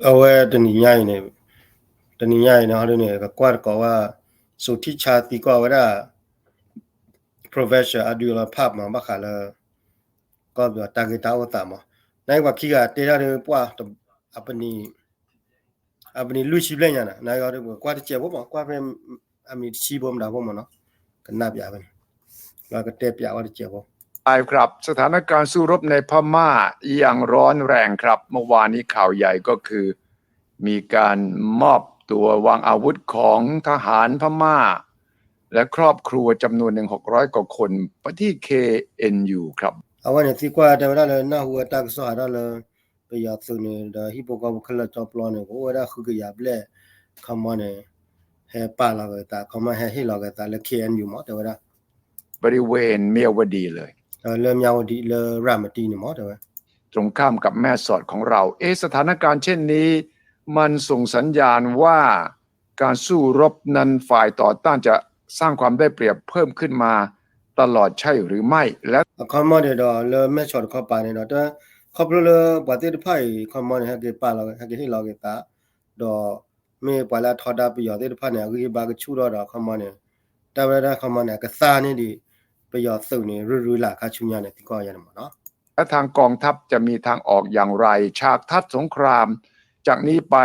အဝဲတနံၤညါအံၤန့ၣ်, တနံၤညါအံၤန့ၣ် ဟီဒုန့ၣ် ကကွၢ်တကိးဝဲ စူၤထံဆါသံကွၢ်ဝဲဒၣ် professor အဒုလီၤဖးမး ဘၣ်ဃးလၢ ကီၢ်ပယီၤတၢ်ဂ့ၢ်တၢ်အိၣ်သးမး, နပှၤခံဂၤတဲတၢ်ဒီးပှၤ အပနံၤ အပနံၤလွံၢ်ဆံဘျဲၣ်ညါန့ၣ် နဟီဒုပကွၢ်တစဲးဖိမး ကွၢ်ဖဲ အမံၤတဆံဖိမတၤဖိမးနီၤ, ကနၣ်ပၠးဖဲန့ၣ် လၢကတဲပၠးဝဲတစဲးဖိ ครับ สถานการณ์สู้รบในพม่ายังร้อนแรงครับ เมื่อวานนี้ข่าวใหญ่ก็คือ มีการมอบตัววางอาวุธของทหารพม่า และครอบครัวจำนวนหนึ่ง หกร้อยกว่าคนไปที่ เคเอ็นยู ครับ အဝဲန့ၣ်သံကွၢ်တဲဝဲဒၣ်လၢ နၢ်ဟူဝဲတၢ်ကစီၣ်ဟးထီၣ်လၢ ပယီၤသုးန့ၣ် ဒီးဟံၣ်ဖိဃီဖိခဲလၢာ်ကၠီပျီန့ၣ် ကအိၣ်ဝဲဒၣ်ဃုကယၤဘျဲၣ် ခီမီန့ၣ် ဟဲပာ်လီၤက့ၤသး ခီမီဟဲဟ့ၣ်လီၤက့ၤသးလၢ เคเอ็นยู မး တဲဝဲဒၣ် บริเวณเมียวดีเลย လၢမၠၣ်ဝတံၤ လၢရၤမတံန့ၣ်မး တဲဝဲ ตรงข้ามกับแม่สอดของเรา เอ๊ะ สถานการณ์เช่นนี้ มันส่งสัญญาณว่าการสู้รบนั้นฝ่ายต่อต้านจะสร้างความได้เปรียบเพิ่มขึ้นมาตลอดใช่หรือไม่ และ အခီမီန့ၣ်ဒီး လၢမဲၢ်ဆီးတခီပၤန့ၣ်ဒီး တၢ် ခီဖျိလၢပှၤသ့ၣ်တဖၣ်အံၤ ခီမီန့ၣ် ဟဲက့ၤပာ်လီၤ ဟဲက့ၤဟ့ၣ်လီၤက့ၤသး ဒီး မ့ၢ်ပှၤလၢအထီဒါပယီၤသ့ၣ်တဖၣ်န့ၣ် အဂံၢ်အဘါကဆူၣ်ထီၣ်ဒီး ခီမီန့ၣ် တၢ်ဝဲဒၣ်ခီမီန့ၣ် အကသါန့ၢ်ဒံး ပယီၤသုးန့ၣ် ရုၢ်ရုၢ်လၢ်ခါဆူညါန့ၣ် သံကွၢ်ယဲန့ၣ်မးနီၤ และทางกองทัพจะมีทางออกอย่างไร ฉากทัศน์สงคราม จากนี้ไป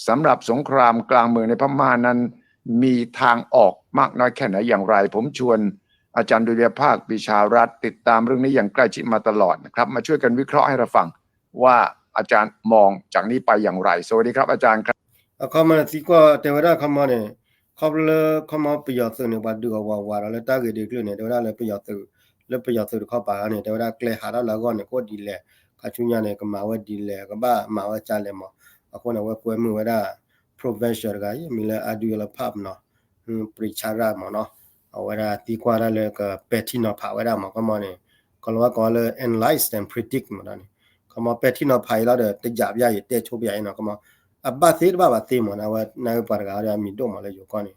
สำหรับสงครามกลางเมืองในพม่านั้น มีทางออกมากน้อยแค่ไหนอย่างไร ผมชวนอาจารย์ดุลยภาค ปิชารัตน์ ติดตามเรื่องนี้อย่างใกล้ชิดมาตลอดนะครับ มาช่วยกันวิเคราะห์ให้เราฟังว่าอาจารย์มองจากนี้ไปอย่างไร สวัสดีครับอาจารย์ครับ အခီမီန့ၣ်သံကွၢ်တဲဝဲဒၣ်ခီမီန့ၣ် ခီဖျိလၢခီမီပယီၤသုးန့ၣ် ပှၤဒုးအီၤဝးဝးဒီးလၢတၢ်ဂ့ၢ်ဒ်အံၤအကျိၤန့ၣ် တဲဝဲဒၣ်လၢပယီၤသုး လၢပယီၤသုးတခီပၤန့ၣ် တဲဝဲဒၣ်ကျဲဟးထီၣ်လၢအဂီၢ်န့ၣ် ကအိၣ်ဒ်လဲၣ် ခါဆူညါန့ၣ် ကမၤဝဲဒ်လဲၣ် ကဘၣ်မၤဝဲဒ်လဲၣ်မး အဃိန့ၣ် အဝဲကွဲမုာ်ဝဲဒၣ် professor တဂၤအံၤ မံၤလၢအဒုလီၤဖးမးနီၤ ပရံးဆါရၣ်မးနီၤ အဝဲဒၣ်သံကွၢ်ဒၣ်လၢကပဲာ်ထံနီၤဖးဝဲဒၣ်မး ခီမီန့ၣ် ကီၤလၤဝါကိးလၢ analyze and predict မးနီၤန့ၣ် ခီမီပဲာ်ထံနီၤဖးအံၤလီၤဒီး တယာ်ပယါအံၤ တဲဆိပယါအံၤနီၤ ခီမီ အဘၣ်သ့တဘၣ်ဘၣ်သ့မးနီၤ အဝဲန့ၣ်ပှၤတဂၤဒီးအမံၤဒိၣ်မးလၢယိၤကီၢ်န့ၣ်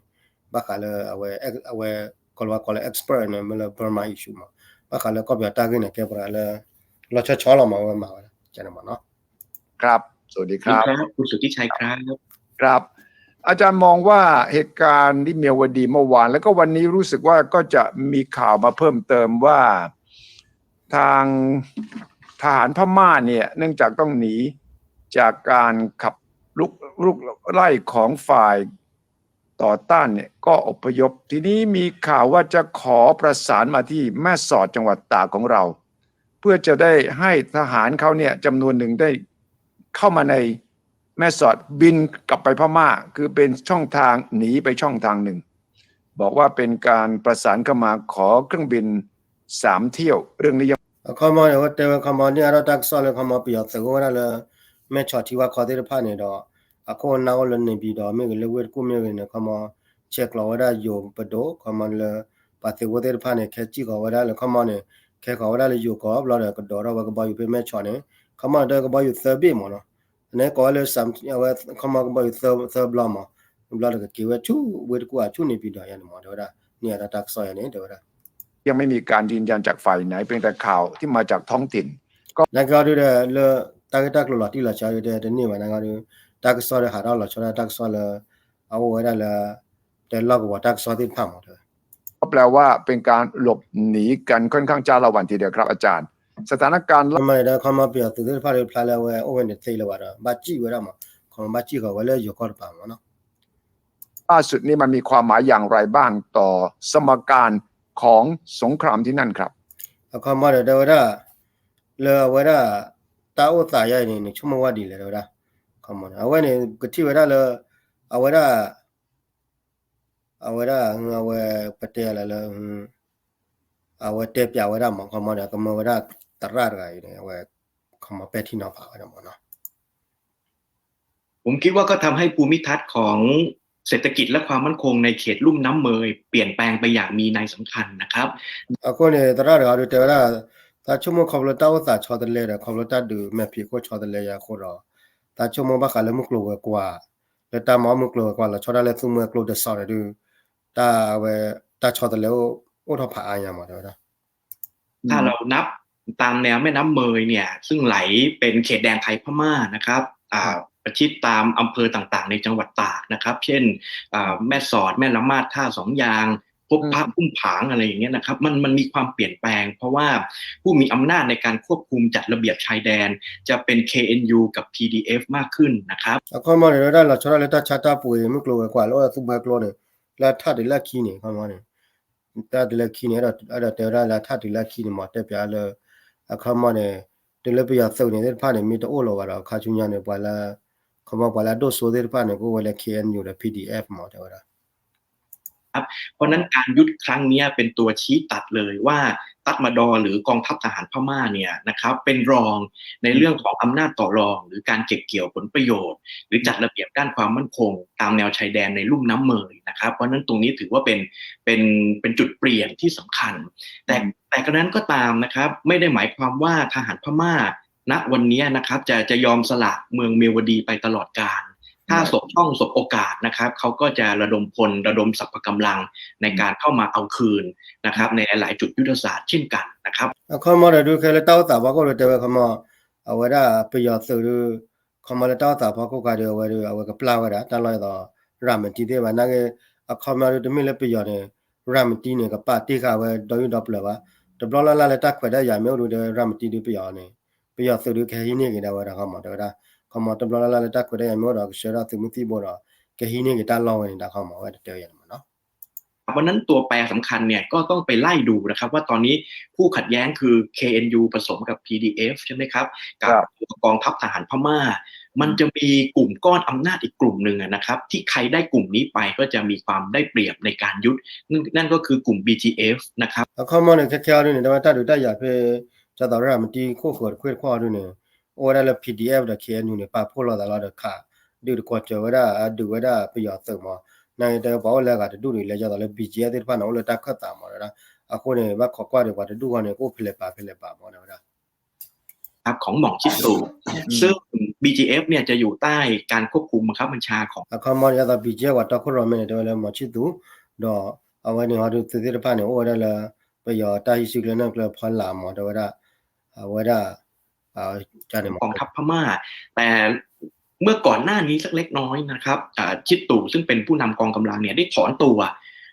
ဘၣ်ဃးလၢအဝဲ အဝဲ ကီၤလၤဝါကိးလၢ expert န့ၣ် မ့ၢ်လၢ Burma issue မး ဘၣ်ဃးလၢကီၢ်ပယီၤတၢ်ဂ့ၢ်န့ၣ် ကဲပှၤတဂၤလၢ လီၤဆီဆီလီၤမး အဝဲမၤဝဲဒၣ်န့ၣ်မးနီၤ ครับ สวัสดีครับ ครับ อาจารย์มองว่าเหตุการณ์ที่เมียวดีเมื่อวาน แล้วก็วันนี้รู้สึกว่าก็จะมีข่าวมาเพิ่มเติมว่า ทางทหารพม่าเนี่ยเนื่องจากต้องหนีจากการขับลุกรุกไล่ของฝ่ายต่อต้านเนี่ยก็อพยพ ทีนี้มีข่าวว่าจะขอประสานมาที่แม่สอดจังหวัดตากของเรา เพื่อจะได้ให้ทหารเขาเนี่ยจำนวนหนึ่งได้เข้ามาในแม่สอดบินกลับไปพม่า คือเป็นช่องทางหนีไปช่องทางหนึ่ง บอกว่าเป็นการประสานเข้ามาขอเครื่องบินสามเที่ยว เรื่องนี้ยัง အခီမီန့ၣ် အဝဲတဲဝဲခီမီန့ၣ် အါထီၣ်တၢ်ကစီၣ်လၢခီမီပယီၤသုးအိၣ်ဝဲဒၣ်လၢ မဲၢ်ဆီးထံဝါခီသ့ၣ်တဖၣ်န့ၣ်ဒီး အခိၣ်အနၢ်အိၣ်လၢ နေပြည်တော် မ့ၢ်ဂ့ၤ လၢဝ့ၢ်တကူၣ်မ့ၢ်ဂ့ၤန့ၣ် ခီမီ ဆဲးကျိးဝဲဒၣ်ယိၤပဒိၣ် ခီမီလၢ ပှၤသုးဖိသ့ၣ်တဖၣ်န့ၣ် ခဲစံၣ်ဃီၤဝဲဒၣ်လၢခီမီန့ၣ် ခဲဃီၤဝဲဒၣ်လၢယိၤကီၢ်ဘျီဒီး ကဒိးထီၣ်ဝဲကဘီယူၤဖဲမဲၢ်ဆီးန့ၣ် ခီမီန့ၣ် တၢ်ကဘီယူၤသၢဘ့ၣ်မးနီၤ အန့ၣ်ကိးဝဲလၢ အဝဲခီမီကဘီယူၤသၢဘျီမး ဘျီဒီးကက့ၤဝဲဆူဝ့ၢ်တကူၣ်အဆူ နေပြည်တော် ယၤန့ၣ်မး တဲဝဲဒၣ် န့ၢ်အါထီၣ်တၢ်ကစီၣ်ယၤန့ၣ် တဲဝဲဒၣ် ยังไม่มีการยืนยันจากฝ่ายไหน เพียงแต่ข่าวที่มาจากท้องถิ่น နာ်က့အီၤဒုဒီး လၢတၢ်ဂ့ၢ်တၢ်ကျိၤလီၤတံၢ်လီၤဆဲးဒုဒီး တန့ၢ်ဘၣ်နာ်က့အီၤဒု တၢ်ကစီၣ်ဒီးဟးထီၣ်လီၤဆီဒၣ်တၢ်ကစီၣ်လၢ အအိၣ်ဝဲဒၣ်လၢ တဲလီၢ်ကဝီၤတၢ်ကစီၣ်သ့ၣ်တဖၣ်မးတဲဝဲ ก็แปลว่าเป็นการหลบหนีกันค่อนข้างจ้าละวันทีเดียวครับอาจารย์ สถานการณ์ မ့ၢ်ဒီးခီမီပယီၤသုးသ့ၣ်တဖၣ်ဒီးဖျါလၢအဝဲအိၣ်ဝဲန့ၣ်သ့လၢၤဘၣ်ဒီး ဘၣ်စံၣ်ဝဲဒၣ်မး ခီမီဘၣ်စံၣ်ဃီၤဝဲလၢယိၤကီၢ်တပၤမးနီၤ ล่าสุดนี้มันมีความหมายอย่างไรบ้างต่อสมการของสงครามที่นั่นครับ အခီမီဒီးတဲဝဲဒၣ် လၢအဝဲဒၣ် တၢ်အိၣ်သးယါအံၤန့ၣ် နဆိကမိၣ်ဝဲဒ်လဲၣ်တဲဝဲဒၣ် ခီမီန့ၣ် အဝဲန့ၣ် ကထံၣ်ဝဲဒၣ်လၢ အဝဲဒၣ် အဝဲဒၣ် အဝဲပတဲလၢလၢ အဝဲတဲပၠးဝဲဒၣ်မး ခီမီဒီး ကမၢဝဲဒၣ်သရၣ်တဂၤအံၤန့ၣ် အဝဲ ခီမီပဲာ်ထံနီၤဖးဝဲဒၣ်မးနီၤ ผมคิดว่าก็ทำให้ภูมิทัศน์ของเศรษฐกิจและความมั่นคงในเขตลุ่มน้ำเมยเปลี่ยนแปลงไปอย่างมีนัยสำคัญนะครับ အဃိန့ၣ် သရၣ်တဂၤဒုတဲဝဲဒၣ် သးဆိကမိၣ်ခီဖျိတၢ်အိၣ်သးဆီတလဲဒီး ခီဖျိတၢ်ဒုးမဲာ်ဖံးခိၣ်ဆီတလဲယါအဃိဒီး သးဆိကမိၣ်ဘၣ်ဃးလၢမုၢ်ကျိၤဝဲၤကွာ် လၢတၢ်မၤအီၣ်မုၢ်ကျိၤဝဲၤကွာ်လီၤဆီဒၣ်လၢသူမွဲကျိတစီဒီးဒု တၢ်ဝဲ တၢ်ဆီတလဲအိၣ်ထီၣ်ဖးအါညါမးတဲဝဲဒၣ် ถ้าเรานับตามแนวแม่น้ำเมยเนี่ยซึ่งไหลเป็นเขตแดนไทยพม่านะครับ อ่าประชิดตามอำเภอต่างๆในจังหวัดตากนะครับ เช่นอ่าแม่สอด แม่ละมาด ท่าสองยาง พบพระ อุ้มผาง อะไรอย่างเงี้ยนะครับ มันมันมีความเปลี่ยนแปลง เพราะว่าผู้มีอำนาจในการควบคุมจัดระเบียบชายแดน จะเป็น เคเอ็นยู กับ พีดีเอฟ มากขึ้นนะครับ အခီမီန့ၣ် ဒ်လီၤဆီဒၣ်တၢ်လၢတၢ်ဆါတၢ်ပှ့ၤ မုၢ်ကျိၤဝဲၤကွာ်လၢအိၣ်လၢသူဘဲကျိန့ၣ် လၢထးတုၤလၢခံန့ၣ် အခီမီန့ၣ် တၢ်တုၤလၢခံန့ၣ် အဲၣ်ဒိးတဲဝဲဒၣ်လၢထးတုၤလၢခံန့ၣ် မ့ၢ်တဲပၠးလၢ အခီမီန့ၣ် တုၤလၢပယီၤသုးန့ၣ်သ့ၣ်တဖၣ်န့ၣ် မ့ၢ်တအိၣ်လီၤဘၣ်ဒီး ခါဆူညါန့ၣ် ပှၤလၢ ခီမီပှၤလၢအဒိၣ်စိသ့ၣ်တဖၣ်န့ၣ် ကအိၣ်ဝဲလၢ เคเอ็นยู ဒီး พีดีเอฟ မ့ၢ်တဲဝဲဒၣ် ครับ เพราะฉะนั้นการยึดครั้งนี้เป็นตัวชี้ตัดเลยว่า ตัดมาดอ หรือกองทัพทหารพม่าเนี่ยนะครับ เป็นรองในเรื่องของอำนาจต่อรอง หรือการเก็บเกี่ยวผลประโยชน์ หรือจัดระเบียบด้านความมั่นคงตามแนวชายแดนในลุ่มน้ำเมยนะครับ เพราะฉะนั้นตรงนี้ถือว่าเป็นเป็นเป็นจุดเปลี่ยนที่สำคัญ แต่แต่กระนั้นก็ตามนะครับ ไม่ได้หมายความว่าทหารพม่าณวันนี้นะครับ จะจะยอมสละเมืองเมียวดีไปตลอดกาล ถ้าสบช่องสบโอกาสนะครับ เขาก็จะระดมพลระดมสรรพกำลังในการเข้ามาเอาคืนนะครับ ในหลายๆจุดยุทธศาสตร์เช่นกันนะครับ အခီမီဒီး ဒုးခဲလၢတၢ်အိၣ်သးဖီခိၣ်ဒီးတဲဝဲခီမီ အဝဲဒၣ်ပယီၤသုးဒီး ခီမီလၢတၢ်အိၣ်သးဖီခိၣ်ခါဒီး အဝဲဒီး အဝဲကပျၢ်ဝဲဒၣ် တၢ်လီၢ်အသိး ရၤမတံသ့ၣ်ဘၣ် နာ်က့ အခီမီဒီး တမ့ၢ်လၢပယီၤန့ၣ် ရၤမတံန့ၣ် ကပာ်တ့ၢ်ဃာ်ဝဲဒီယုၢ်ဒီပျၢၤဘၣ် တဘျီလၢ်လၢ်လၢတၢ်ခွဲးတၢ်ယာ်မ့ၢ်အိၣ်ဒီး ရၤမတံဒီးပယီၤန့ၣ် ပယီၤသုးဒီးကဟံးန့ၢ်က့ၤဒၣ်ဝဲဒၣ်ခီမီ တဲဝဲဒၣ် ခီမီတဘျီလၢ်လၢ်လၢတၢ်ခွဲးတၢ်ယာ်မ့ၢ်အိၣ်ဒီး ကဆှၢဒီးသုးမုၢ်သံၣ်ဘိဒီး ကဟံးန့ၢ်က့ၤတၢ်လီၢ်ဝဲန့ၣ်ဒၣ်ခီမီ အဝဲတတဲဝဲယၤန့ၣ်မ့ၢ်နီၤ เพราะฉะนั้นตัวแปรสำคัญเนี่ยก็ต้องไปไล่ดูนะครับว่าตอนนี้คู่ขัดแย้งคือ เคเอ็นยู ผสมกับ พีดีเอฟ ใช่ไหมครับ กับตัวกองทัพทหารพม่า มันจะมีกลุ่มก้อนอำนาจอีกกลุ่มหนึ่งอะนะครับ ที่ใครได้กลุ่มนี้ไปก็จะมีความได้เปรียบในการยึด นั่นนั่นก็คือกลุ่ม บีจีเอฟ นะครับ အခီမီန့ၣ် ခဲခဲအံၤဒုန့ၣ် တဲဝဲတၢ်ဒုးတၢ်ယၤဖဲ ဒ်သိးရၤမတံခိၣ်ဃၢၤတခွ့ၣ်တခီအံၤဒုန့ၣ် အိၣ်ဝဲဒၣ်လၢ พีดีเอฟ ဒီး เคเอ็นยู န့ၣ် ပာ်ဖှိၣ်လိာ်သးလီၤဒီးခး ဒုးတကွီၤစၢၤဝဲဒၣ် အဒုးဝဲဒၣ်ပယီၤသုးမး နာ်က့တဲပှၤအိၣ်လၢအဂၤတဒူၣ်န့ၣ် လဲၤဒ်သိးလၢ ဘီၣ်ကၠ့အ့ၣ် သ့ၣ်တဖၣ်န့ၣ် အိၣ်လၢတၢ်ခၢၣ်သးမး တဲဝဲဒၣ် အဃိန့ၣ် ဘၣ်ခိးကွၢ်ဒီးပှၤတဒူၣ်ဃီန့ၣ် ကအိၣ်ဖဲလဲၣ်ပာ်ဖဲလဲၣ်ပာ်မး တဲဝဲဒၣ် ครับ ของหม่องชิดตู่ ซึ่ง บีจีเอฟ เนี่ยจะอยู่ใต้การควบคุมบังคับบัญชาของ အခီမီန့ၣ် ဒ်သိး ဘီၣ်ကၠ့အ့ၣ် ပှၤတီခိၣ်ရိၣ်မဲန့ၣ် တဲဝဲလၢ မောင်ချစ်သူ ဒီးအဝဲန့ၣ်ဟီဒုသုးသ့ၣ်တဖၣ်န့ၣ် အိၣ်ဝဲဒၣ်လၢ ပယီၤတၢ်ဟံးစုကျဲၤနၢ်ကျဲၤဖီလာ်မး တဲဝဲဒၣ် အဝဲဒၣ် ကန့ၣ်မး กองทัพพม่า แต่เมื่อก่อนหน้านี้สักเล็กน้อยนะครับอ่าชิดตู่ซึ่งเป็นผู้นำกองกำลังเนี่ยได้ถอนตัว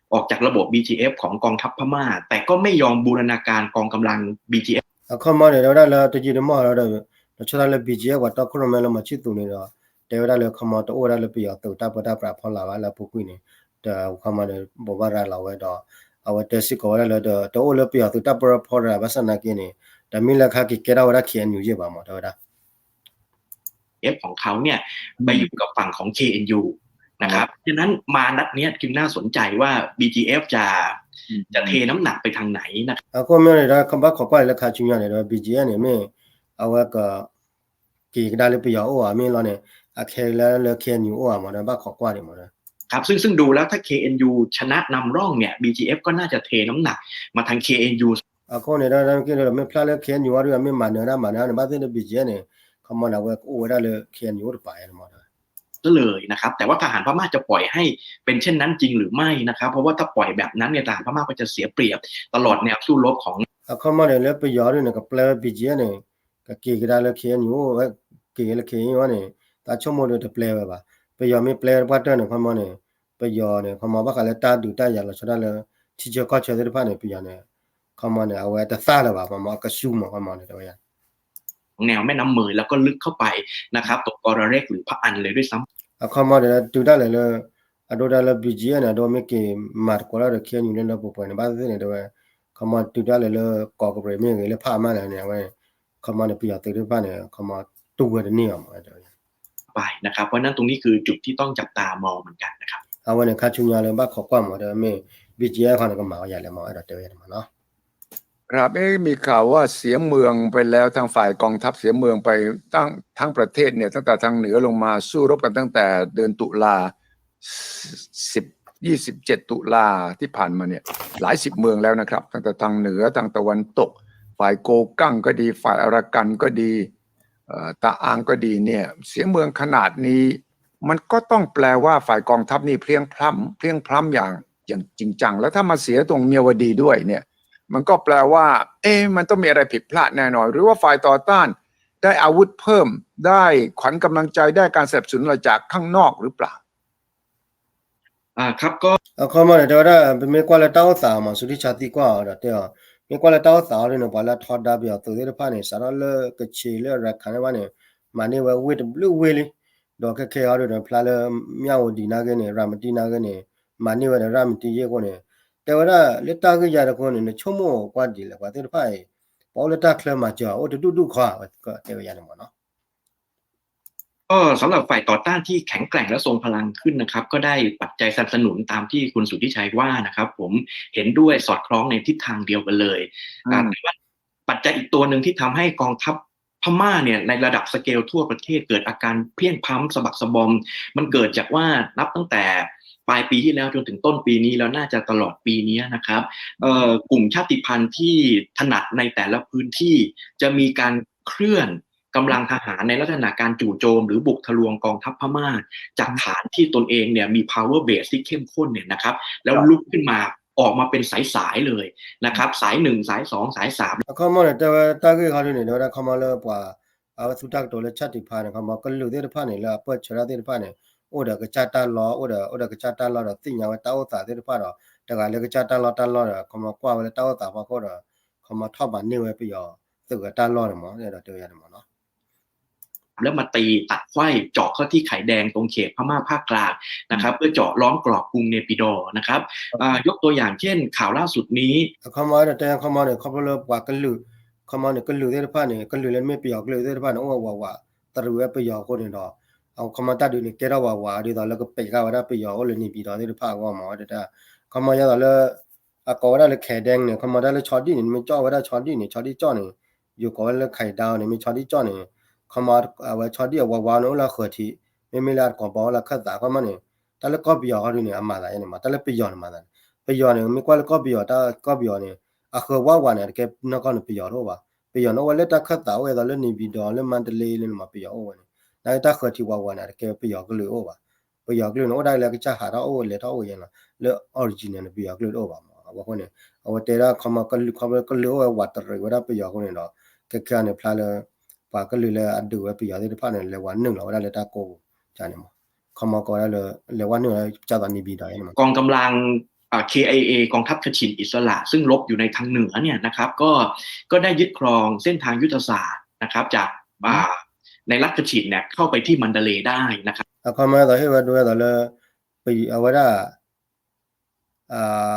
ออกจากระบบ บีจีเอฟ ของกองทัพพม่า แต่ก็ไม่ยอมบูรณาการกองกำลัง บีจีเอฟ အခီမီန့ၣ် တဲဝဲဒၣ်လၢတယံာ်တမီၢ်လီၤဒီး လီၤဆီဒၣ်တၢ်လၢ ဘီၣ်ကၠ့အ့ၣ် ပှၤတီခိၣ်ရိၣ်မဲလၢ မောင်ချစ်သူ န့ၣ်ဒီး တဲဝဲဒၣ်လၢခီမီတအိၣ်ဝဲဒၣ်လၢပယီၤသုးတၢ်ပၢတၢ်ပြးဖီလာ်ဘၣ်လၢအပူၤကွံာ်န့ၣ် ဒီးအခီမီန့ၣ် ဘိးဘၣ်ရၤလီၤဝဲဒီး အဝဲတဲစ့ၢ်ကီးဝဲဒၣ်လၢ တအိၣ်လၢပယီၤသုးတၢ်ပၢဖီလာ်ဘၣ်ဆၣ်နာ်က့န့ၣ် တမ့ၢ်လၢခါက့ၤကဲထီၣ်ဝဲဒၣ် เคเอ็นยู ယ့ၢ်ဘၣ်မး တဲဝဲဒၣ် เอฟของเขาเนี่ยไปอยู่กับฝั่งของ เคเอ็นยู นะครับ ฉะนั้นมานัดเนี้ยจึงน่าสนใจว่า บีจีเอฟ จะจะเทน้ำหนักไปทางไหนนะครับ အခီမီန့ၣ်ဒီး ဘၣ်ခိးကွၢ်လၢခါဆူညါန့ၣ်ဒီး ဘီၣ်ကၠ့အ့ၣ် န့ၣ် မ့ၢ်အဝဲက က့ၤကဒါလၢပယီၤအိၣ်ဧါ မ့ၢ်လီၤန့ၣ် အခဲလၢာ်လၢ เคเอ็นยู အိၣ်ဧါမး ဒီးဘၣ်ခိးကွၢ်ဒံးမး ครับ ซึ่งซึ่งดูแล้วถ้า เคเอ็นยู ชนะนำร่องเนี่ย บีจีเอฟ ก็น่าจะเทน้ำหนักมาทาง เคเอ็นยู အဃိန့ၣ်ဒီး မ့ၢ်ဖျါလၢ เคเอ็นยู အံၤဒု မ့ၢ်မၤနၢၤဒၣ်မၤနၢၤန့ၣ် ဘၣ်သ့ၣ်လၢ ဘီၣ်ကၠ့အ့ၣ် န့ၣ် ခီမီန့ၣ် အဝဲကအိၣ်ဝဲဒၣ်လၢ เคเอ็นยู အိၣ်တပၤယါန့ၣ်မး ก็เลยนะครับ แต่ว่าทหารพม่าจะปล่อยให้เป็นเช่นนั้นจริงหรือไม่นะครับ เพราะว่าถ้าปล่อยแบบนั้นเนี่ยทหารพม่าก็จะเสียเปรียบตลอดแนวสู้รบของ အခီမီန့ၣ် လၢပယီၤဒုန့ၣ် ကပျဲဝဲ ဘီၣ်ကၠ့အ့ၣ် န့ၣ် ကက့ၤကဒါလၢ เคเอ็นยู အိၣ်ဝဲ က့ၤလၢ เคเอ็นยู န့ၣ် တၢ်ဆိကမိၣ်ဒီးတပျဲဝဲဘၣ်. ပယီၤမ့ၢ်ပျဲဝဲတပှၢ်တၢၢ်န့ၣ် ခီမီန့ၣ် ပယီၤန့ၣ် ခီမီဘၣ်ဃးလၢတၢ်ဒုးတၢ်ယၤလီၤဆီဒၣ်လၢ ထံဆၢကီၢ်ဆၢသ့ၣ်တဖၣ်န့ၣ် ပယီၤန့ၣ် ခီမီန့ၣ် အဝဲတသၣ်လၢၤဘၣ် ခီမီ အကဆူမး ခီမီန့ၣ် တဲဝဲယါ แนวแม่น้ำเมย แล้วก็ลึกเข้าไปนะครับ ตรงกอระเร็ก หรือพะอันเลยด้วยซ้ำ အခီမီန့ၣ် တုၤဒၣ်လဲာ်လၢ အဒိဒၣ်လၢ ဘီၣ်ကၠ့အ့ၣ် န့ၣ် အဒိမ့ၢ်က့ၤမၤသကိးတၢ်ဒီး เคเอ็นยู လၢလၢပှဲၤပှဲၤန့ၣ် ဘၣ်သ့ၣ်သ့ၣ်န့ၣ် တဲဝဲ ခီမီတုၤဒၣ်လဲာ်လၢ ကီးကရ့းမ့ၢ်ဂ့ၤ လၢဖးအါမးလဲၣ်န့ၣ် အဝဲ ခီမီန့ၣ် ပယီၤသုးသ့ၣ်တဖၣ်န့ၣ် ခီမီတူၢ်ဝဲတန့ၢ်ဘၣ်မး တဲဝဲ ไปนะครับ เพราะฉะนั้นตรงนี้คือจุดที่ต้องจับตามองเหมือนกันนะครับ အဝဲန့ၣ် ခါဆူညါလၢဘၣ်ခိးကွၢ်မး တဲဝဲမ့ၢ် ဘီၣ်ကၠ့အ့ၣ် ခီန့ၣ် ကမၤဝဲယါလဲၣ်မး အဲၣ်ဒိးတဲဝဲယါန့ၣ်မးနီၤ ครับ เอ๊ะ มีข่าวว่าเสียเมืองไปแล้ว ทางฝ่ายกองทัพเสียเมืองไปตั้ง ทั้งประเทศเนี่ย ตั้งแต่ทางเหนือลงมา สู้รบกันตั้งแต่เดือนตุลา สิบ ยี่สิบเจ็ด ตุลาที่ผ่านมาเนี่ย หลายสิบเมืองแล้วนะครับ ตั้งแต่ทางเหนือ ทางตะวันตก ฝ่ายโกกังก็ดี ฝ่ายอารากันก็ดี เอ่อ ตะอางก็ดีเนี่ย เสียเมืองขนาดนี้ มันก็ต้องแปลว่าฝ่ายกองทัพนี่เพลี้ยงพล้ำ เพลี้ยงพล้ำอย่าง อย่างจริงจัง แล้วถ้ามาเสียตรงเมียวดีด้วยเนี่ย มันก็แปลว่า เอ๊ะ มันต้องมีอะไรผิดพลาดแน่นอน หรือว่าฝ่ายต่อต้าน ได้อาวุธเพิ่ม ได้ขวัญกำลังใจ ได้การสนับสนุนอะไรจากข้างนอกหรือเปล่า อ่า ครับ ก็ အခီမီန့ၣ် တဲဝဲဒၣ် ပမ့ၢ်ကွၢ်လၢတၢ်အိၣ်သးမး စူၤဒံၣ်ဆါသံကွၢ်အီၤဒီးတဲအီၤ, မ့ၢ်ကွၢ်လၢတၢ်အိၣ်သးအီၤဒ်န့ၣ် ပှၤလၢအထီဒါပယီၤသုးသ့ၣ်တဖၣ်န့ၣ် စးထီၣ်လၢကခ့ၣ်လၢရခၢၣ်န့ၣ်ဘၣ်န့ၣ် မၤန့ၢ်ဝဲဝ့ၢ်တဘျုးဝ့ၢ်လံ, ဒီးခဲခဲအံၤဒ်န့ၣ် ဖျါလၢမၠၣ်ဝတံၤနာ်က့န့ၣ် ရၤမတံနာ်က့န့ၣ် မၤန့ၢ်ဝဲဒီးရၤမတံယ့ၢ်အဃိန့ၣ် တဲဝဲဒၣ်လၢတၢ်ဂ့ၢ်ယၤတခီန့ၣ် နဆိကမိၣ်ကွၢ်ဒ်လဲၣ် ပှၤသ့ၣ်တဖၣ်အံၤ ပှၤအိၣ်လၢတၢ်ချၢမၤစၢၤ အိၣ်တဒူၣ်ဒူၣ်ခီ တဲဝဲယၤန့ၣ်မးနီၤ ก็สำหรับฝ่ายต่อต้านที่แข็งแกร่งและทรงพลังขึ้นนะครับ ก็ได้ปัจจัยสนับสนุนตามที่คุณสุทธิชัยว่านะครับ ผมเห็นด้วยสอดคล้องในทิศทางเดียวกันเลย อ่า แต่ว่าปัจจัยอีกตัวหนึ่งที่ทำให้กองทัพพม่าเนี่ยในระดับสเกลทั่วประเทศเกิดอาการเพลี้ยงพล้ำสะบักสะบอม มันเกิดจากว่านับตั้งแต่ปลายปีที่แล้วจนถึงต้นปีนี้แล้วน่าจะตลอดปีนี้นะครับ เอ่อกลุ่มชาติพันธุ์ที่ถนัดในแต่ละพื้นที่จะมีการเคลื่อนกำลังทหารในลักษณะการจู่โจมหรือบุกทะลวงกองทัพพม่าจากฐานที่ตนเองเนี่ยมี power base ที่เข้มข้นเนี่ยนะครับ แล้วลุกขึ้นมาออกมาเป็นสายๆเลยนะครับ สายหนึ่ง สายสอง สายสาม အခီမီန့ၣ် တဲဝဲတၢ်ဂ့ၢ်ခီဒ်န့ၣ် တဲဝဲဒၣ်ခီမီလၢပှၤ အဝဲသူတၢ်ကတိၤလၢ ชาติพันธุ์ န့ၣ် ခီမီကလုာ်သ့ၣ်တဖၣ်န့ၣ် လၢအပၢၢ်ဆၢတၢ်သ့ၣ်တဖၣ်န့ၣ် အိၣ်ဒီးကစၢ်တၢ်လီၢ် အိၣ်ဒီး အိၣ်ဒီးကစၢ်တၢ်လီၢ်ဒီးသ့ၣ်ညါဝဲတၢ်အိၣ်သးသ့ၣ်တဖၣ်ဒီး တဂၤလၢကစၢ်တၢ်လီၢ်တၢ်လီၢ်ဒီး ခီမီကွၢ်ဝဲလၢတၢ်အိၣ်သးဖီခိၣ်ဒီး ခီမီထီၣ်မၤန့ၢ်ဝဲပယီၤသုးအတၢ်လီၢ်န့ၣ်မး ဒီးတဲဝဲယၤန့ၣ်မးနီၤ แล้วมาตีตัดไขว้เจาะเข้าที่ไข่แดงตรงเขตพม่าภาคกลางนะครับ เพื่อเจาะล้อมกรอบกรุงเนปิดอร์นะครับ อ่ายกตัวอย่างเช่นข่าวล่าสุดนี้ အခီမီဒီးတဲခီမီန့ၣ် ခီဖျိလၢပှၤကလုာ် ခီမီန့ၣ် ကလုာ်သ့ၣ်တဖၣ်န့ၣ် ကလုာ်လၢမ့ၢ်ပယီၤကလုာ်သ့ၣ်တဖၣ်န့ၣ် အိၣ်ဝးဝး တရံးဝဲပယီၤအဃိန့ၣ်ဒီး အခီမီတၢ်ဒုးန့ၣ် ကဲထီၣ်ဝးဝး ဒ်သိးလၢကပဲာ်ဃာ်ဝဲဒၣ်ပယီၤအိၣ်လၢနေပြည်တော်သ့ၣ်တဖၣ်အဂီၢ်မး တဲဒၣ် ခီမီယဲသိးလၢ အကိးဝဲဒၣ်လၢ ไข่แดง န့ၣ် ခီမီတၢ်လၢဆီဒံၣ်န့ၣ် နမ့ၢ်ကၠီၣ်ဝဲဒၣ်ဆီဒံၣ်န့ၣ် ဆီဒံၣ်ကၠီၣ်န့ၣ် ယိၤကိးဝဲလၢ ไข่ดาว န့ၣ် မ့ၢ်ဆီဒံၣ်ကၠီၣ်န့ၣ် ခီမီ အဝဲဆီဒံၣ်အဝးဝးန့ၣ် အိၣ်လၢဃၢၤထံး မ့မ့ၢ်လၢအတကိးပီၤအိၣ်လၢခၢၣ်သး ခီမီန့ၣ် တၢ်လၢကီၢ်ပယီၤဟီဒုန့ၣ် အမၤသးန့ၣ်မး တၢ်လၢပယီၤန့ၣ်မၤသးန့ၣ် ပယီၤန့ၣ် မ့ၢ်ကွၢ်လၢကီၢ်ပယီၤ တၢ်ကီၢ်ပယီၤန့ၣ် အဃၢၤဝးဝးန့ၣ် တကဲနီၢ်ကီၢ်န့ၣ် ပယီၤတအိၣ်ဘၣ် ပယီၤန့ၣ်အိၣ်ဝဲလၢတၢ်ခၢၣ်သး အိၣ်ဝဲသိးလၢ နေပြည်တော် လၢ မန္တလေး လၢန့ၣ်မး ပယီၤအိၣ်ဝဲန့ၣ် နာ်က့တၢ်ဃၢၤထံးဝးဝးန့ၣ် တကဲပယီၤကလုာ်အိၣ်ဘၣ် ပယီၤကလုာ်န့ၣ် အိၣ်ဒၣ်လၢကစၢ်ဟးထီၣ်အိၣ်လဲၤထီၣ်အိၣ်ယဲလီၤ လၢ original န့ၣ် ပယီၤကလုာ်တအိၣ်ဘၣ်မး အဃိန့ၣ် အဝဲတဲဒၣ်ခီမီကလုာ် ခီဖျိကလုာ်အိၣ်ဝဲဝးတရံးဝဲဒၣ်ပယီၤအဃိန့ၣ်ဒီး ခဲခဲအံၤန့ၣ်ဖျါလၢ ပှၤကလုာ်လၢအဒုးဝဲပယီၤသ့ၣ်တဖၣ်န့ၣ် လဲၤဝးနုာ်လီၤဝဲဒၣ်လၢတၢ်ကိးပူၤန့ၣ်မး ခီမီကိးဝဲဒၣ်လၢ လဲၤဝးနုာ်လီၤကၢ်သိး နေပြည်တော် န့ၣ်မး กองกำลัง อ่า เคไอเอ กองทัพ คชิน อิสระ ซึ่งรบอยู่ในทางเหนือเนี่ยนะครับ ก็ ก็ได้ยึดครองเส้นทางยุทธศาสตร์นะครับ จาก อ่า ในรัฐ คชิน เนี่ย เข้าไปที่มันดาเลย์ได้นะครับ အခီမီသိးဟ့ၣ်ဝဲဒိဝဲဒၣ် သိးလၢ အဝဲဒၣ်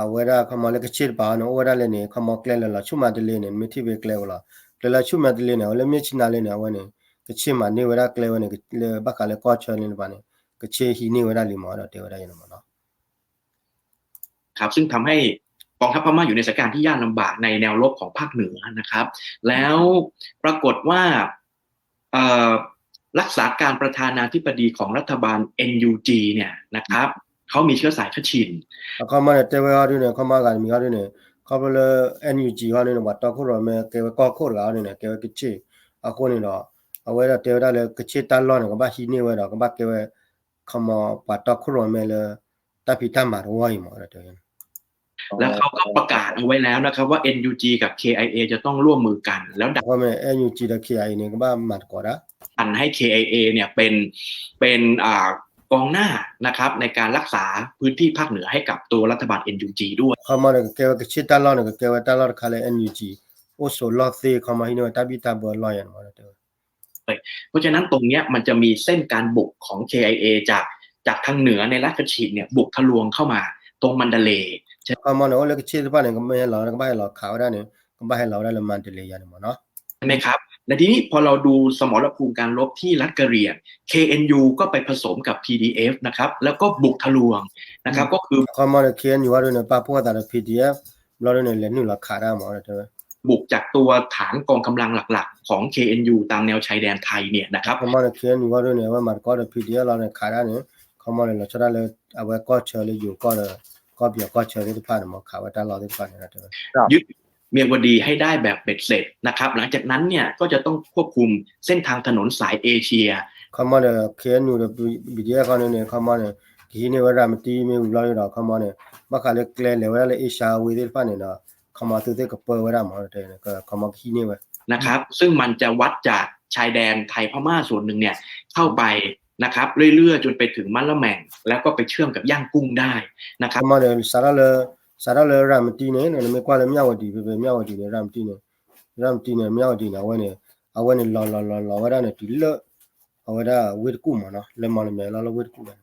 အဝဲဒၣ်ခီမီလၢကခ့ၣ်တပၤအီၤန့ၣ် အိၣ်ဝဲဒၣ်လၢန့ၣ် ခီမီကျဲလၢာ်လီၤဆူၣ်မၤတလ့န့ၣ် မ့ၢ်ထံၣ်ဖဲကျဲဝဲလီၤ ကျဲလၢဆူၣ်မၤတလ့န့ၣ် အဝဲလၢမ့ၢ်ဆံနၤလၢန့ၣ် အဝဲန့ၣ် ကခ့ၣ်မၤန့ၢ်ဝဲဒၣ်ကျဲဝဲန့ၣ် လၢဘၣ်ဃးလၢကီၢ်ဆၢန့ၣ်တပၤန့ၣ် ကခ့ၣ်ဟံးန့ၢ်ဝဲဒၣ်လံမး ဒီးတဲဝဲဒၣ်ယဲန့ၣ်မးနီၤ ครับ ซึ่งทำให้กองทัพพม่าอยู่ในสถานการณ์ที่ยากลำบากในแนวรบของภาคเหนือนะครับ แล้วปรากฏว่าเอ่อรักษาการประธานาธิบดีของรัฐบาล เอ็นยูจี เนี่ยนะครับ เขามีเชื้อสายคชิน အခီမီန့ၣ် တဲဝဲဟီဒုန့ၣ် ခီမီဂၤတမံၤဟီဒုန့ၣ် ခီဖျိလၢ NUG ဟီဒုန့ၣ် ပှၤတီခိၣ်ရိၣ်မဲ ကဲဝဲကီၢ်ခိၣ်တဂၤဟီဒုန့ၣ် ကဲဝဲကခ့ၣ် အဃိန့ၣ်ဒီး အဝဲဒၣ်တဲဝဲဒၣ်လၢကခ့ၣ်တၢ်လီၢ်န့ၣ် ကဘၣ်ဟံးန့ၢ်ဝဲဒီး ကဘၣ်ကဲဝဲ ခီမီပှၤတီခိၣ်ရိၣ်မဲလၢ တၢ်ဖံးတၢ်မၤတဝီအံၤမး တဲဝဲ แล้วเขาก็ประกาศเอาไว้แล้วนะครับ ว่า เอ็นยูจี กับ เคไอเอ จะต้องร่วมมือกัน แล้วดัน အခီမီန့ၣ် NUG ဒီး KIA န့ၣ် ကဘၣ်မၤသကိးတၢ် ดันให้ เคไอเอ เนี่ยเป็น เป็น อ่า กองหน้านะครับ ในการรักษาพื้นที่ภาคเหนือให้กับตัวรัฐบาล เอ็นยูจี ด้วย အခီမီန့ၣ် ကကဲဝဲကခ့ၣ်တၢ်လီၢ်န့ၣ် ကကဲဝဲတၢ်လီၢ်တခါလၢ NUG အိၣ်ဆိးလီၢ်သ့ ခီမီဟံးန့ၢ်ဝဲတၢ်ဘံၣ်တၢ်ဘၢလီၢ်ယဲန့ၣ်မး တဲဝဲ เพราะฉะนั้นตรงเนี้ยมันจะมีเส้นการบุกของ เคไอเอ จาก จากทางเหนือในรัฐคชินเนี่ย บุกทะลวงเข้ามาตรงมันดาเลย์ အခီမီန့ၣ် အိၣ်လၢကခ့ၣ်တဖၣ်န့ၣ် ကမ့ၢ်ဟဲလီၤ ကဘၣ်ဟဲလီၤခးဝဲဒၣ်န့ၣ် ကဘၣ်ဟဲလီၤဝဲဒၣ်လၢမၤတလ့ယဲန့ၣ်မးနီၤ ใช่ไหมครับ และทีนี้พอเราดูสมรภูมิการรบที่รัฐกะเหรี่ยง เคเอ็นยู ก็ไปผสมกับ พีดีเอฟ นะครับ แล้วก็บุกทะลวงนะครับ ก็คือ အခီမီန့ၣ် KNU ဟီဒုန့ၣ် ပာ်ဖှိၣ်သးဒီး PDF ဘျီဒုန့ၣ် လဲၤနုာ်လီၤခးတၢ်မး တဲဝဲ บุกจากตัวฐานกองกำลังหลักๆของ เคเอ็นยู ตามแนวชายแดนไทยเนี่ยนะครับ အခီမီန့ၣ် KNU ဟီဒုန့ၣ် အဝဲမၤသကိးဒီး PDF လီၤန့ၣ် ခးတၢ်န့ၣ် အခီမီန့ၣ် လီၤဆီဒၣ်လၢ အဝဲကီၢ်ဆၢလၢယိၤကီၢ်ဒီး ကီၢ်ပယီၤကီၢ်ဆၢသ့ၣ်တဖၣ်န့ၣ်မး ခးဝဲတၢ်လီၢ်သ့ၣ်တဖၣ်န့ၣ် တဲဝဲ ยึดเมียวดีให้ได้แบบเบ็ดเสร็จนะครับ หลังจากนั้นเนี่ยก็จะต้องควบคุมเส้นทางถนนสายเอเชีย အခီမီဒီး KNU ဒီး PDF ခီန့ၣ်န့ၣ် အခီမီန့ၣ် ကဟံးန့ၢ်ဝဲရၤမတံမ့ၢ်ဝံၤဘျီဒုဒီး အခီမီန့ၣ် ဘၣ်ဃးလၢကျဲလဲၤဝဲဒၣ်လၢ Asia Highway သ့ၣ်တဖၣ်န့ၣ်ဒီး အခီမီသုးသ့ၣ်ကပၢဝဲဒၣ်မး တဲဝဲ အခီမီကဟံးန့ၢ်ဝဲ นะครับ ซึ่งมันจะวัดจาก ชายแดนไทยพม่าส่วนหนึ่งเนี่ยเข้าไปนะครับเรื่อยๆจนไปถึงมะละแหม่งแล้วก็ไปเชื่อมกับย่างกุ้งได้นะครับ ခီမီဒီး စးထီၣ်လၢ စးထီၣ်လၢရၤမတံန့ၣ် နမ့ၢ်ကွၢ်လၢမၠၣ်ဝတံၤ ဖဲဖဲမၠၣ်ဝတံၤန့ၣ် ရၤမတံန့ၣ် ရၤမတံန့ၣ် မၠၣ်ဝတံၤန့ၣ် အဝဲန့ၣ် အဝဲန့ၣ်လီၤလီၤလီၤလီၤဝဲဒၣ်န့ၣ် တုၤလၢ အဝဲဒၣ်ဝ့ၢ်တကူၣ်မးနီၤ လၢမီၢ်လမဲလီၤလၢဝ့ၢ်တကူၣ်ဝဲ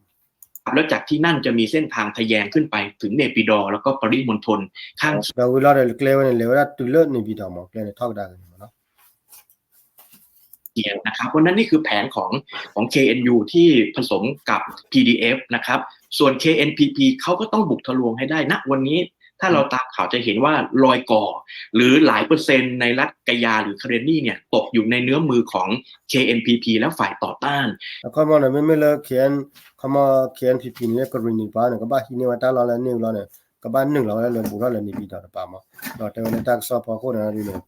แล้วจากที่นั่นจะมีเส้นทางทะแยงขึ้นไปถึงเนปิดอร์แล้วก็ปริมณฑลข้าง ဒီးဝံၤလီၤဒီးကျဲဝဲန့ၣ် လဲၤဝဲဒၣ်တုၤလၢเนปิดอร์မး ကျဲန့ၣ်ထီၣ်ကဒါက့ၤန့ၣ်မးနီၤ เดียวนะครับ เพราะฉะนั้นนี่คือแผนของของ เคเอ็นยู ที่ผสมกับ พีดีเอฟ นะครับ ส่วน เคเอ็นพีพี เขาก็ต้องบุกทะลวงให้ได้นะวันนี้ ถ้าเราตามข่าวจะเห็นว่ารอยก่อ หรือหลายเปอร์เซ็นต์ในรัฐกะยาหรือคาเรนนีเนี่ยตกอยู่ในเงื้อมมือของ เคเอ็นพีพี และฝ่ายต่อต้าน အခီမီန့ၣ် မ့မ့ၢ်လၢ เคเอ็น ခီမီ เคเอ็นพีพี န့ၣ်လၢကရံၣ်နံၤတပၤန့ၣ် ကဘၣ်ဟံးန့ၢ်ဝဲတၢ်လီၢ်လၢန့ၣ်လီၤန့ၣ် ကဘၣ်နုာ်လီၤဝဲဒၣ်လၢဘူးထီၣ်လၢเนปิดอร์တပၤမး ဒီးတဲဝဲလၢတၢ်ကစီၣ်ဖီခိၣ်န့ၣ်ဒ်န့ၣ်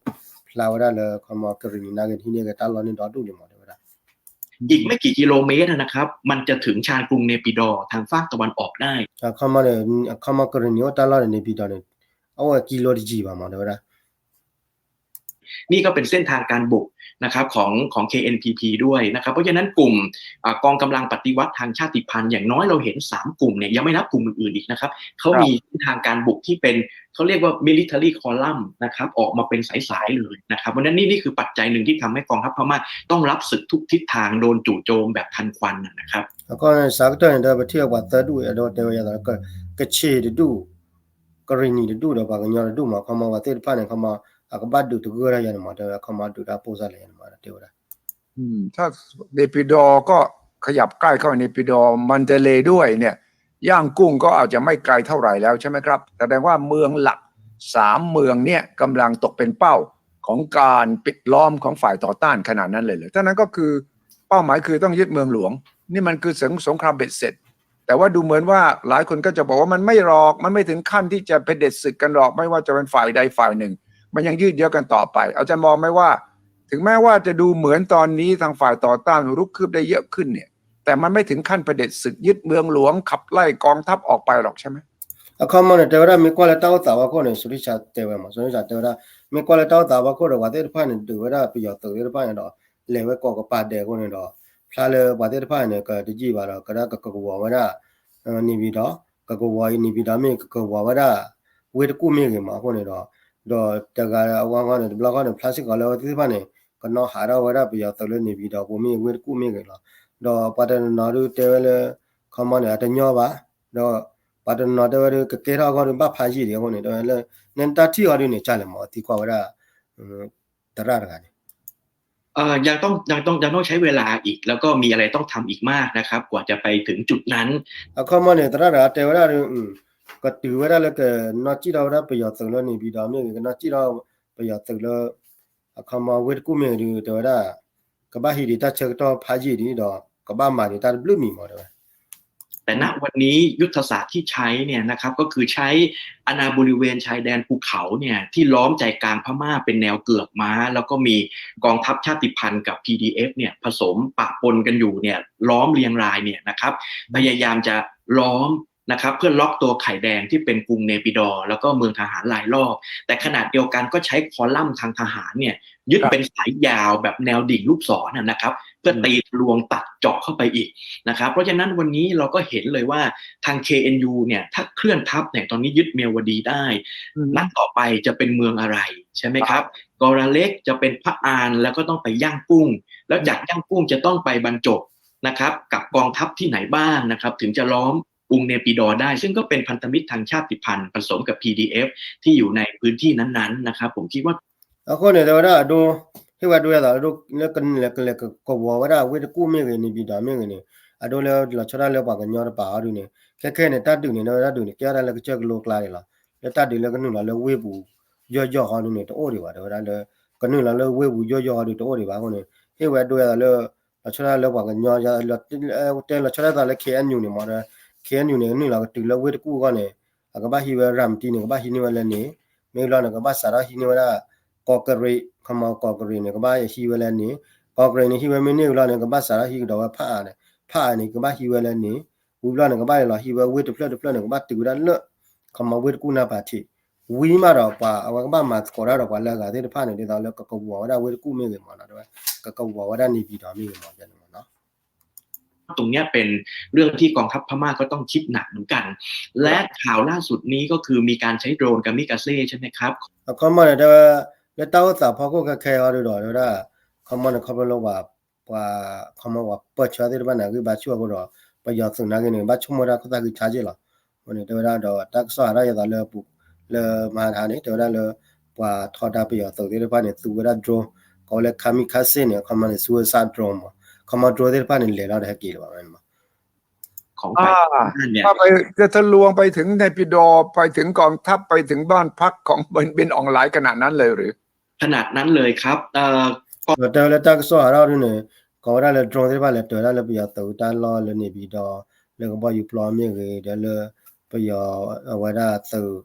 ဖျါဝဲဒၣ်လၢခီမီကရံၣ်နံၤနာ်က့ ဟံးန့ၢ်က့ၤတၢ်လီၢ်န့ၣ်ဒီဒူၣ်လံမး တဲဝဲဒၣ် อีกไม่กี่กิโลเมตรนะครับ มันจะถึงชานกรุงเนปิดอร์ทางฟากตะวันออกได้ အခီမီန့ၣ် အခီမီကရံၣ်နံၤအိၣ်တၢ်လီၢ်န့ၣ် เนปิดอร์န့ၣ် အဝဲကံလိတယံာ်ဘၣ်မး တဲဝဲဒၣ် นี่ก็เป็นเส้นทางการบุกนะครับของของ เคเอ็นพีพี ด้วยนะครับ เพราะฉะนั้นกลุ่มอ่ากองกำลังปฏิวัติทางชาติพันธุ์อย่างน้อยเราเห็นสามกลุ่มเนี่ยยังไม่นับกลุ่มอื่นๆอีกนะครับเขามีเส้นทางการบุกที่เป็นเขาเรียกว่า military column นะครับออกมาเป็นสายๆเลยนะครับเพราะฉะนั้นนี่นี่คือปัจจัยหนึ่งที่ทำให้กองทัพพม่าต้องรับศึกทุกทิศทางโดนจู่โจมแบบทันควันนะครับ အခီန့ၣ် စးကတၢၢ်န့ၣ်ဒီး ပထံၣ်အပှၤသၢဒူၣ်အဒိတဲဝဲယသးလၢ ကခ့ၣ်တဒူၣ် ကရံၣ်နံၤတဒူၣ်ဒီး ပှၤကညီတဒူၣ်မး အခီမီပှၤသ့ၣ်တဖၣ်န့ၣ် အခီမီ အကဘၣ်ဒုးတဂၢၢ်တၢ်ယၤန့ၣ်မး တဲဝဲ အခီမီဒုးတၢ်ပိၢ်စၢ်လဲၣ်ယၤန့ၣ်မး တဲဝဲဒၣ် ถ้าเนปิดอร์ก็ขยับใกล้เข้าไปเนปิดอร์ มันเดเลย์ด้วยเนี่ย ย่างกุ้งก็อาจจะไม่ไกลเท่าไหร่แล้วใช่ไหมครับ แสดงว่าเมืองหลักสามเมืองเนี่ยกำลังตกเป็นเป้าของการปิดล้อมของฝ่ายต่อต้านขนาดนั้นเลยเหรอ ถ้านั้นก็คือเป้าหมายคือต้องยึดเมืองหลวง นี่มันคือสงสงครามเบ็ดเสร็จ แต่ว่าดูเหมือนว่าหลายคนก็จะบอกว่ามันไม่หรอก มันไม่ถึงขั้นที่จะเผด็จศึกกันหรอก ไม่ว่าจะเป็นฝ่ายใดฝ่ายหนึ่ง มันยังยืดเยื้อกันต่อไป อาจารย์มองไหมว่า ถึงแม้ว่าจะดูเหมือนตอนนี้ทางฝ่ายต่อต้านรุกคืบได้เยอะขึ้นเนี่ย แต่มันไม่ถึงขั้นเผด็จศึกยึดเมืองหลวงขับไล่กองทัพออกไปหรอกใช่ไหม အခီမီန့ၣ် တဲဝဲဒၣ် မ့ၢ်ကွၢ်လၢတၢ်အိၣ်သးဖီခိၣ်န့ၣ် စူၤရံၣ်စၢတဲဝဲမး စူၤရံၣ်စၢတဲဝဲဒၣ် မ့ၢ်ကွၢ်လၢတၢ်အိၣ်သးဖီခိၣ်ဒီး ပှၤသ့ၣ်တဖၣ်န့ၣ် ဒုးဝဲဒၣ်ပယီၤသုးသ့ၣ်တဖၣ်န့ၣ်ဒီး လဲၤဝဲကိးကပၤဒဲးအဃိန့ၣ်ဒီး ဖျါလၢပှၤသ့ၣ်တဖၣ်န့ၣ် ကတယံာ်ဘၣ်ဒီး ကဒၣ်ကကဝီၤဝဲဒၣ် နေပြည်တော် ကကဝီၤအံၤ နေပြည်တော် မ့ၢ်ဂ့ၤ ကကဝီၤဝဲဒၣ်ဝ့ၢ်တကူၣ်မ့ၢ်ဂ့ၤမးအဃိန့ၣ်ဒီး ဒီးတဂၤအဝဲဃီန့ၣ် တဘျီဃီန့ၣ် ဖျါစ့ၢ်ကီးလၢအဝဲသ့ၣ်တဖၣ်န့ၣ် ကနီၣ်ဟးထီၣ်ဝဲဒၣ်ပယီၤသုးလၢ နေပြည်တော် ပူၤမ့ၢ်ဂ့ၤ ဝ့ၢ်တကူၣ်မ့ၢ်ဂ့ၤလီၤ. ဒီးပှၤတနီၤနီၤဒုးတဲဝဲလၢ ခီမီန့ၣ် အတညီဘၣ် ဒီးပှၤတနီၤတဲဝဲဒုး ကကဲထီၣ်အဂီၢ်ဒုး ဘၣ်ဖးယံာ်ဒံးအဃိန့ၣ် တဲဝဲလၢ နတၢ်ထံၣ်အီၤဒုးန့ၣ် ကၢ်လဲၣ်မး သံကွၢ်ဝဲဒၣ် သရၣ်တဂၤန့ၣ် เอ่อยังต้องยังต้องยังต้องใช้เวลาอีก แล้วก็มีอะไรต้องทำอีกมากนะครับ กว่าจะไปถึงจุดนั้น အခီမီန့ၣ် သရၣ်တဂၤတဲဝဲဒၣ်ဒုး ကတုၤဝဲဒၣ်လၢကနီၣ်စံၣ်ထီၣ်ဝဲဒၣ် ပယီၤသုးလၢ နေပြည်တော် မ့ၢ်ဂ့ၤ ကနီၣ်စံၣ်ထီၣ်ပယီၤသုးလၢ အခီမီဝ့ၢ်တကူၣ်မ့ၢ်ဂ့ၤဒုး တဲဝဲဒၣ် ကဘၣ်ဟံးဒံးတၢ်ဆၢကတီၢ်ဖးယံာ်ဒံးဒီး ကဘၣ်မၤဒံးတၢ်တဘျုးမံၤမး တဲဝဲ แต่ณวันนี้ยุทธศาสตร์ที่ใช้เนี่ยนะครับก็คือใช้อาณาบริเวณชายแดนภูเขาเนี่ยที่ล้อมใจกลางพม่าเป็นแนวเกือกม้า แล้วก็มีกองทัพชาติพันธุ์กับ พีดีเอฟ เนี่ยผสมปะปนกันอยู่เนี่ยล้อมเรียงรายเนี่ยนะครับพยายามจะล้อมนะครับเพื่อล็อกตัวไข่แดงที่เป็นกรุงเนปิดอร์แล้วก็เมืองทหารรายรอบ แต่ขณะเดียวกันก็ใช้คอลัมน์ทางทหารเนี่ยยึดเป็นสายยาวแบบแนวดิ่งลูกศรนะครับเพื่อตีทะลวงตัดเจาะเข้าไปอีกนะครับเพราะฉะนั้นวันนี้เราก็เห็นเลยว่าทาง เคเอ็นยู เนี่ยถ้าเคลื่อนทัพเนี่ยตอนนี้ยึดเมียวดีได้นัดต่อไปจะเป็นเมืองอะไรใช่ไหมครับกอราเล็กจะเป็นพะอานแล้วก็ต้องไปย่างกุ้งแล้วจากย่างกุ้งจะต้องไปบรรจบนะครับกับกองทัพที่ไหนบ้างนะครับถึงจะล้อมกรุงเนปิดอร์ได้ซึ่งก็เป็นพันธมิตรทางชาติพันธุ์ผสมกับ พีดีเอฟ ที่อยู่ในพื้นที่นั้นๆนะครับผมคิดว่า အဃိန့ၣ် တဲဝဲဒၣ်အဒိ ဟ့ၣ်ဝဲဒိယသးလၢ လၢကလဲၤကဝီၤဝဲဒၣ်ဝ့ၢ်တကူၣ်မ့ၢ်ဂ့ၤ နေပြည်တော် မ့ၢ်ဂ့ၤန့ၣ် အဒိလၢလီၤဆီဒၣ်လၢပှၤကညီတပၤအီၤဒုးန့ၣ် ခဲခဲန့ၣ် တၢ်ဒုးန့ၣ် တဲဝဲဒၣ်ဒုးန့ၣ် ကဲထီၣ်တၢ်လၢကစၢၢ်ကလိကျါန့ၣ်လီၤ. လၢတၢ်ဒုးလၢကနုာ်လီၤလၢဝ့ၢ်ပူၤယီၢ်ယီၢ်ဃီဒုးန့ၣ် တအိၣ်ဒံးဘၣ် တဲဝဲဒၣ်လၢ ကနုာ်လီၤလၢဝ့ၢ်ပူၤယီၢ်ယီၢ်ဃီဒုးတအိၣ်ဒံးဘၣ်အဃိန့ၣ် ဟ့ၣ်ဝဲဒိယသးလၢ လီၤဆီဒၣ်လၢပှၤကညီ တဲလီၤဆီဒၣ်သးလၢ KNU န့ၣ်မး ဒီး KNU န့ၣ် ကနုာ်လီၤကတုၤလၢဝ့ၢ်တကူၣ်အဂီၢ်န့ၣ် အကဘၣ်ဟံးဝဲရၤမတံန့ၣ် ကဘၣ်ဟံးန့ၢ်ဝဲလၢန့ၣ် မ့ၢ်လီၤန့ၣ် ကဘၣ်စးထီၣ်ဟံးန့ၢ်ဝဲဒၣ် ကီးကရံး ခီမီကီးကရံးန့ၣ် ကဘၣ်ဟံးဝဲလၢန့ၣ် ကီးကရံးန့ၣ် ဟံးဝဲမ့ၢ်န့ၢ်ဝံၤလီၤန့ၣ် ကဘၣ်စးထီၣ်ဟံးကဒီးဝဲဖးအါန့ၣ် ဖးအါန့ၣ် ကဘၣ်ဟံးဝဲလၢန့ၣ် ဝံၤဘျီန့ၣ် ကဘၣ်လီၤဟံးဝဲဝ့ၢ်တဖျၢၣ်တဖျၢၣ်န့ၣ် ကဘၣ်တုၤဝဲဒၣ်လၢ ခီမီဝ့ၢ်တကူၣ်နၢ်ပၤထံး ဝံၤမးဒီးပှၤအဝဲကဘၣ်မၤသကိးတၢ်ဒီးပှၤလၢအဂၤသ့ၣ်တဖၣ်န့ၣ် ဒ်သိးလၢကကဝီၤဝဲဒၣ်ဝ့ၢ်တကူၣ်မ့ၢ်ဂ့ၤမးနီၤ တဲဝဲ ကကဝီၤဝဲဒၣ်န့ၣ်ပၠံၤတီၤမ့ၢ်ဂ့ၤမး တဲန့ၣ်မးနီၤ ตรงเนี้ยเป็นเรื่องที่กองทัพพม่าก็ต้องคิดหนักเหมือนกัน และข่าวล่าสุดนี้ก็คือมีการใช้โดรนกามิกาเซ่ใช่ไหมครับ အခီမီန့ၣ် တဲဝဲ လၢတၢ်အိၣ်သးဖီခိၣ်ခဲခဲအံၤဒုဒီး တဲဝဲဒၣ် ခီမီန့ၣ် ခီဖျိလၢပှၤ ပှၤ ခီမီပှၤပၢၢ်ဆၢသ့ၣ်တဖၣ်န့ၣ် အဂံၢ်ဘါဆူၣ်အဃိဒီး ပယီၤသုးနာ်က့န့ၣ် ဘၣ်ဆိကမိၣ်တၢ်ခိၣ်သၣ်ဃံဆါက့လီၤ. အဃိန့ၣ် တဲဝဲဒၣ်ဒီး တၢ်ကစီၣ်ဟးထီၣ်ယသးလၢပူၤ လၢမဟါတဟါန့ၣ် တဲဝဲဒၣ်လၢ ပှၤထီဒါပယီၤသုးသ့ၣ်တဖၣ်န့ၣ် သူဝဲဒၣ် drone ကိးဝဲလၢ kamikaze န့ၣ် အခီမီန့ၣ် suicide drone မး ခီမီ drone သ့ၣ်တဖၣ်န့ၣ် လဲၤလီၤဒီးဟဲက့ၤလၢၤဘၣ်မး ของฝ่ายตรงข้ามเนี่ย ถ้าไป จะทะลวงไปถึงเนปิดอร์ ไปถึงกองทัพ ไปถึงบ้านพักของบินอองหลายขนาดนั้นเลยหรือ ขนาดนั้นเลยครับ เอ่อ ဒီးတဲဝဲလၢတၢ်ကစီၣ်ဟးထီၣ်ဒ်န့ၣ် ကိးဝဲဒၣ်လၢ drone သ့ၣ်တဖၣ်လဲၤတၢၤဒၣ်လၢပယီၤသုးတၢ်လီၢ်လၢန့ၣ်ပၠံၤတီၤ လၢကဘီယူၤပျီမ့ၢ်ဂ့ၤ ဒီးလၢပယီၤအဝဲဒၣ်သုး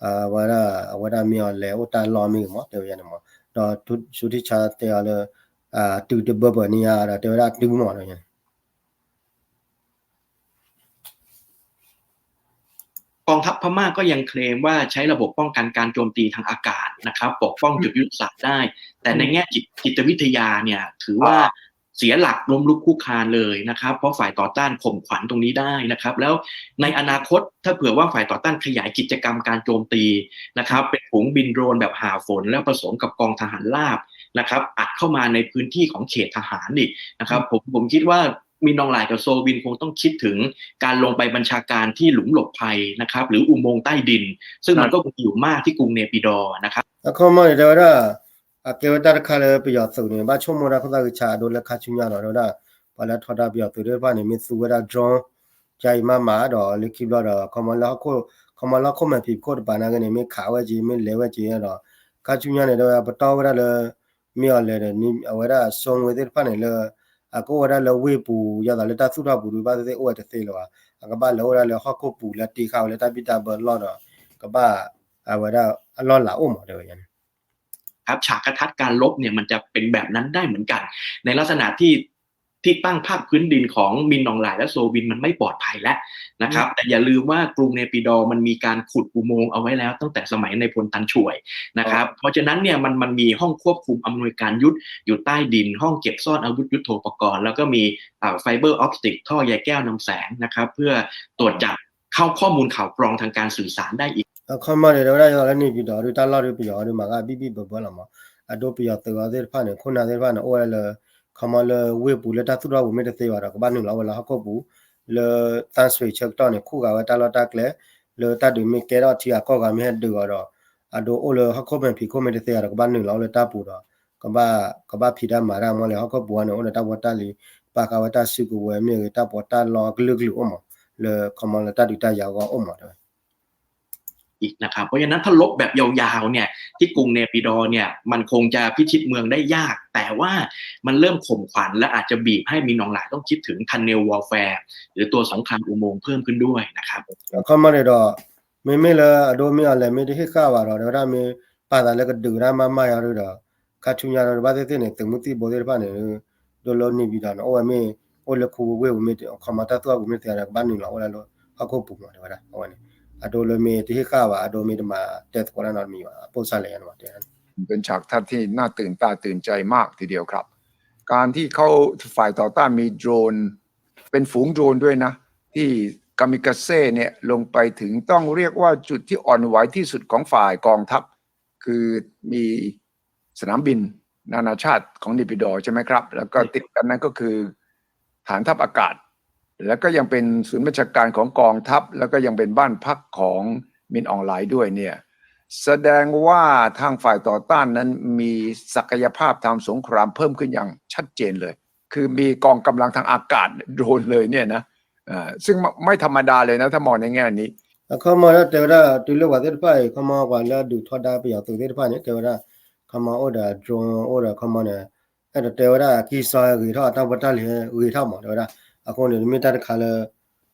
အဝဲဒၣ် အဝဲဒၣ်မ့ၢ်အီၤလဲၤအိၣ်တၢ်လီၢ်မ့ၢ်ဂ့ၤမး တဲဝဲန့ၣ်မး ဒီး ဆူထံဆါတဲအီၤလၢ တုၤတဘၢဘၢန့ၢ်ဧါဒီးတဲဝဲဒၣ်တုၤမး တဲဝဲန့ၣ် กองทัพพม่าก็ยังเคลมว่าใช้ระบบป้องกันการโจมตีทางอากาศนะครับปกป้องจุดยุทธศาสตร์ได้ แต่ในแง่จิตจิตวิทยาเนี่ยถือว่าเสียหลักล้มลุกคลุกคลานเลยนะครับเพราะฝ่ายต่อต้านข่มขวัญตรงนี้ได้นะครับแล้วในอนาคตถ้าเผื่อว่าฝ่ายต่อต้านขยายกิจกรรมการโจมตีนะครับเป็นฝูงบินโดรนแบบหาฝนแล้วผสมกับกองทหารราบนะครับอัดเข้ามาในพื้นที่ของเขตทหารอีกนะครับผมผมคิดว่า มินอองหลายกับโซวินคงต้องคิดถึงการลงไปบัญชาการที่หลุมหลบภัยนะครับหรืออุโมงค์ใต้ดิน ซึ่งมันก็มีอยู่มากที่กรุงเนปิดอร์นะครับ အခီမီန့ၣ် တဲဝဲဒၣ် အကဲဝဲတၢ်တခါလၢပယီၤသုးန့ၣ် ဘၣ်ဆိကမိၣ်တၢ်ခိၣ်သၣ်ဃံဆါအဒိလၢခါဆူညါနီၤ တဲဝဲဒၣ် ပှၤလၢထီဒါပယီၤသုးသ့ၣ်တဖၣ်န့ၣ် မ့ၢ်သူဝဲဒၣ် drone ကအံၤမးမးဒီးလၢခံဘျီဒီး ခီမီလၢဟီၣ်ခိၣ် ခီမီလၢဟီၣ်ခိၣ်မဲာ်ဖံးခိၣ်တပၤနာ်က့န့ၣ် မ့ၢ်ခးဝဲက့ၤ မ့ၢ်လဲၤဝဲက့ၤဒီး ခါဆူညါန့ၣ် တဲဝဲ ပတီၢ်ဝဲဒၣ်လၢ မ့ၢ်အီၤလဲၤဒီး အဝဲဒၣ် zone ဝဲသ့ၣ်တဖၣ်န့ၣ်လၢ အကအိၣ်ဝဲဒၣ်လၢဝ့ၢ်ပူၤ ယသးလၢတၢ်သူၣ်ထီၣ်ပူၤဒုး ဘၣ်သ့ၣ်သ့ၣ်အိၣ်ဝဲတသ့လၢၤဘၣ် အကဘၣ်လဲၤအိၣ်ဒၣ်လၢဟီၣ်ခိၣ်ပူၤလၢတ့ဃာ်ဝဲလၢတၢ်ဘံၣ်တၢ်ဘၢလီၢ်ဒီး ကဘၣ် အဝဲဒၣ်အလီၢ်လၤအိၣ်မး တဲဝဲန့ၣ် ครับ ฉากทัศน์การรบเนี่ยมันจะเป็นแบบนั้นได้เหมือนกัน ในลักษณะที่ที่ตั้งภาคพื้นดินของมินอองหลายและโซวินมันไม่ปลอดภัยแล้วนะครับแต่อย่าลืมว่ากรุงเนปิดอร์มันมีการขุดอุโมงค์เอาไว้แล้วตั้งแต่สมัยในพลตันช่วยนะครับเพราะฉะนั้นเนี่ยมันมันมีห้องควบคุมอำนวยการยุทธอยู่ใต้ดินห้องเก็บซ่อนอาวุธยุทโธปกรณ์แล้วก็มีอ่า fiber optic ท่อใยแก้วนำแสงนะครับเพื่อตรวจจับเข้าข้อมูลข่าวกรองทางการสื่อสารได้อีก အခီမီန့ၣ် တဲဝဲဒၣ်ယသးလၢန့ၣ်ပၠံၤတီၤဒုး တၢ်လီၢ်ဒုးပယီၤဒုးမၤကဘံၣ်ဘံၣ်ဘၢဘၢလီၤမး အဒိပယီၤသုးအီၤသ့ၣ်တဖၣ်န့ၣ် ခိၣ်နၢ်သ့ၣ်တဖၣ်န့ၣ် အိၣ်ဝဲဒၣ်လၢ ခီမီလၢဝ့ၢ်ပူၤလၢတၢ်သူၣ်ထီၣ်ပူၤမ့ၢ်တသ့ဘၣ်ဒီး ကဘၣ်နုာ်လီၤဝဲလၢဟီၣ်ခိၣ်ပူၤ လၢသၣ်စွ့ၤဆၢကတီၢ်န့ၣ် ခူၣ်ဃာ်ဝဲတၢ်လီၢ်တၢ်ကျဲ လၢတၢ်ဒုးမ့ၢ်ကဲထီၣ်ထံဂၤကီၢ်ဂၤမ့ၢ်ဟဲဒုးအီၤဒီး အဒိအိၣ်လၢဟီၣ်ခိၣ်မဲာ်ဖံးခိၣ်မ့ၢ်တသ့ဘၣ်ဒီး ကဘၣ်နုာ်လီၤဝဲလၢတၢ်ပူၤဒီး ကဘၣ် ကဘၣ်ဖံးတၢ်မၤတၢ်မ့ၢ်လဲၣ် ဟီၣ်ခိၣ်ပူၤန့ၣ် အိၣ်ဒီးတၢ်ဘီတၢ်လံၤ ပာ်ဃာ်ဝဲတၢ်စုကဝဲၤမ့ၢ်ဂ့ၤ တၢ်ပီးတၢ်လီကလုာ်ကလုာ်အိၣ်မး လၢခီမီလၢတၢ်ဒုးတၢ်ယၤအဂီၢ်အိၣ်မး တဲဝဲ อีกนะครับ เพราะฉะนั้นถ้าลบแบบยาวๆเนี่ยที่กรุงเนปิดอร์เนี่ยมันคงจะพิชิตเมืองได้ยาก แต่ว่ามันเริ่มข่มขวัญและอาจจะบีบให้มินอองหลายต้องคิดถึง tunnel warfare หรือตัวสงครามอุโมงค์เพิ่มขึ้นด้วยนะครับ အခီမီန့ၣ်ဒီး မ့မ့ၢ်လၢအဒိမ့ၢ်အီၤလဲၤ မ့ၢ်တဟ့ၣ်ဃာ်ဘၣ်ဒီး တဲဝဲဒၣ်မ့ၢ်ပာ်သးလၢကဒုးတၢ်မးမးယၤဒုဒီး ခါဆူညါဒီး ဘၣ်သ့ၣ်သ့ၣ်န့ၣ် သုးမုၢ်သံၣ်ဘိသ့ၣ်တဖၣ်န့ၣ် ဒိလၢန့ၣ်ပၠံၤတီၤန့ၣ် အိၣ်ဝဲမ့ၢ် အိၣ်လၢခူဝ့ၢ်ပူၤမ့ၢ် ခီမီတၢ်သူၣ်ထီၣ်ပူၤမ့ၢ်တသ့ဒီး ကဘၣ်နုာ်လီၤအိၣ်ဒၣ်လၢဟီၣ်ခိၣ်ပူၤမး တဲဝဲဒၣ် အဝဲန့ၣ် အဒိလၢမ့ၢ်တဟ့ၣ်ဃာ်ဘၣ် အဒိမ့ၢ်တမၤတဲသကိးတၢ်နီတမံၤဘၣ် အပိၢ်စၢ်လဲၣ်ယါန့ၣ်မး တဲ เป็นฉากทัศน์ที่น่าตื่นตาตื่นใจมากทีเดียวครับ การที่เขาฝ่ายต่อต้านมีโดรน เป็นฝูงโดรนด้วยนะ ที่กามิกาเซ่เนี่ยลงไปถึงต้องเรียกว่าจุดที่อ่อนไหวที่สุดของฝ่ายกองทัพ คือมีสนามบินนานาชาติของเนปิดอร์ใช่ไหมครับ แล้วก็ติดกันนั้นก็คือฐานทัพอากาศ แล้วก็ยังเป็นศูนย์บัญชาการของกองทัพ แล้วก็ยังเป็นบ้านพักของมินอองหลายด้วยเนี่ย แสดงว่าทางฝ่ายต่อต้านนั้นมีศักยภาพทางสงครามเพิ่มขึ้นอย่างชัดเจนเลย คือมีกองกำลังทางอากาศโดรนเลยเนี่ยนะ เอ่อ ซึ่งไม่ธรรมดาเลยนะ ถ้ามองในแง่นี้ အခီမီလၢတဲဝဲဒၣ် တုၤလၢပှၤသ့ၣ်တဖၣ်အံၤ ခီမီပှၤလၢအဒုးထီဒါပယီၤသုးသ့ၣ်တဖၣ်န့ၣ် တဲဝဲဒၣ် ခီမီအိၣ်ဒီး drone အိၣ်ဒီးခီမီန့ၣ် အဲၣ်ဒိးတဲဝဲဒၣ် ကံၢ်စီဟဲဂ့ၤထီၣ် တၢ်ဖိတၢ်လံၤဟဲဂ့ၤထီၣ်မး တဲဝဲဒၣ် အဃိန့ၣ် တမ့ၢ်တၢ်တခါလၢ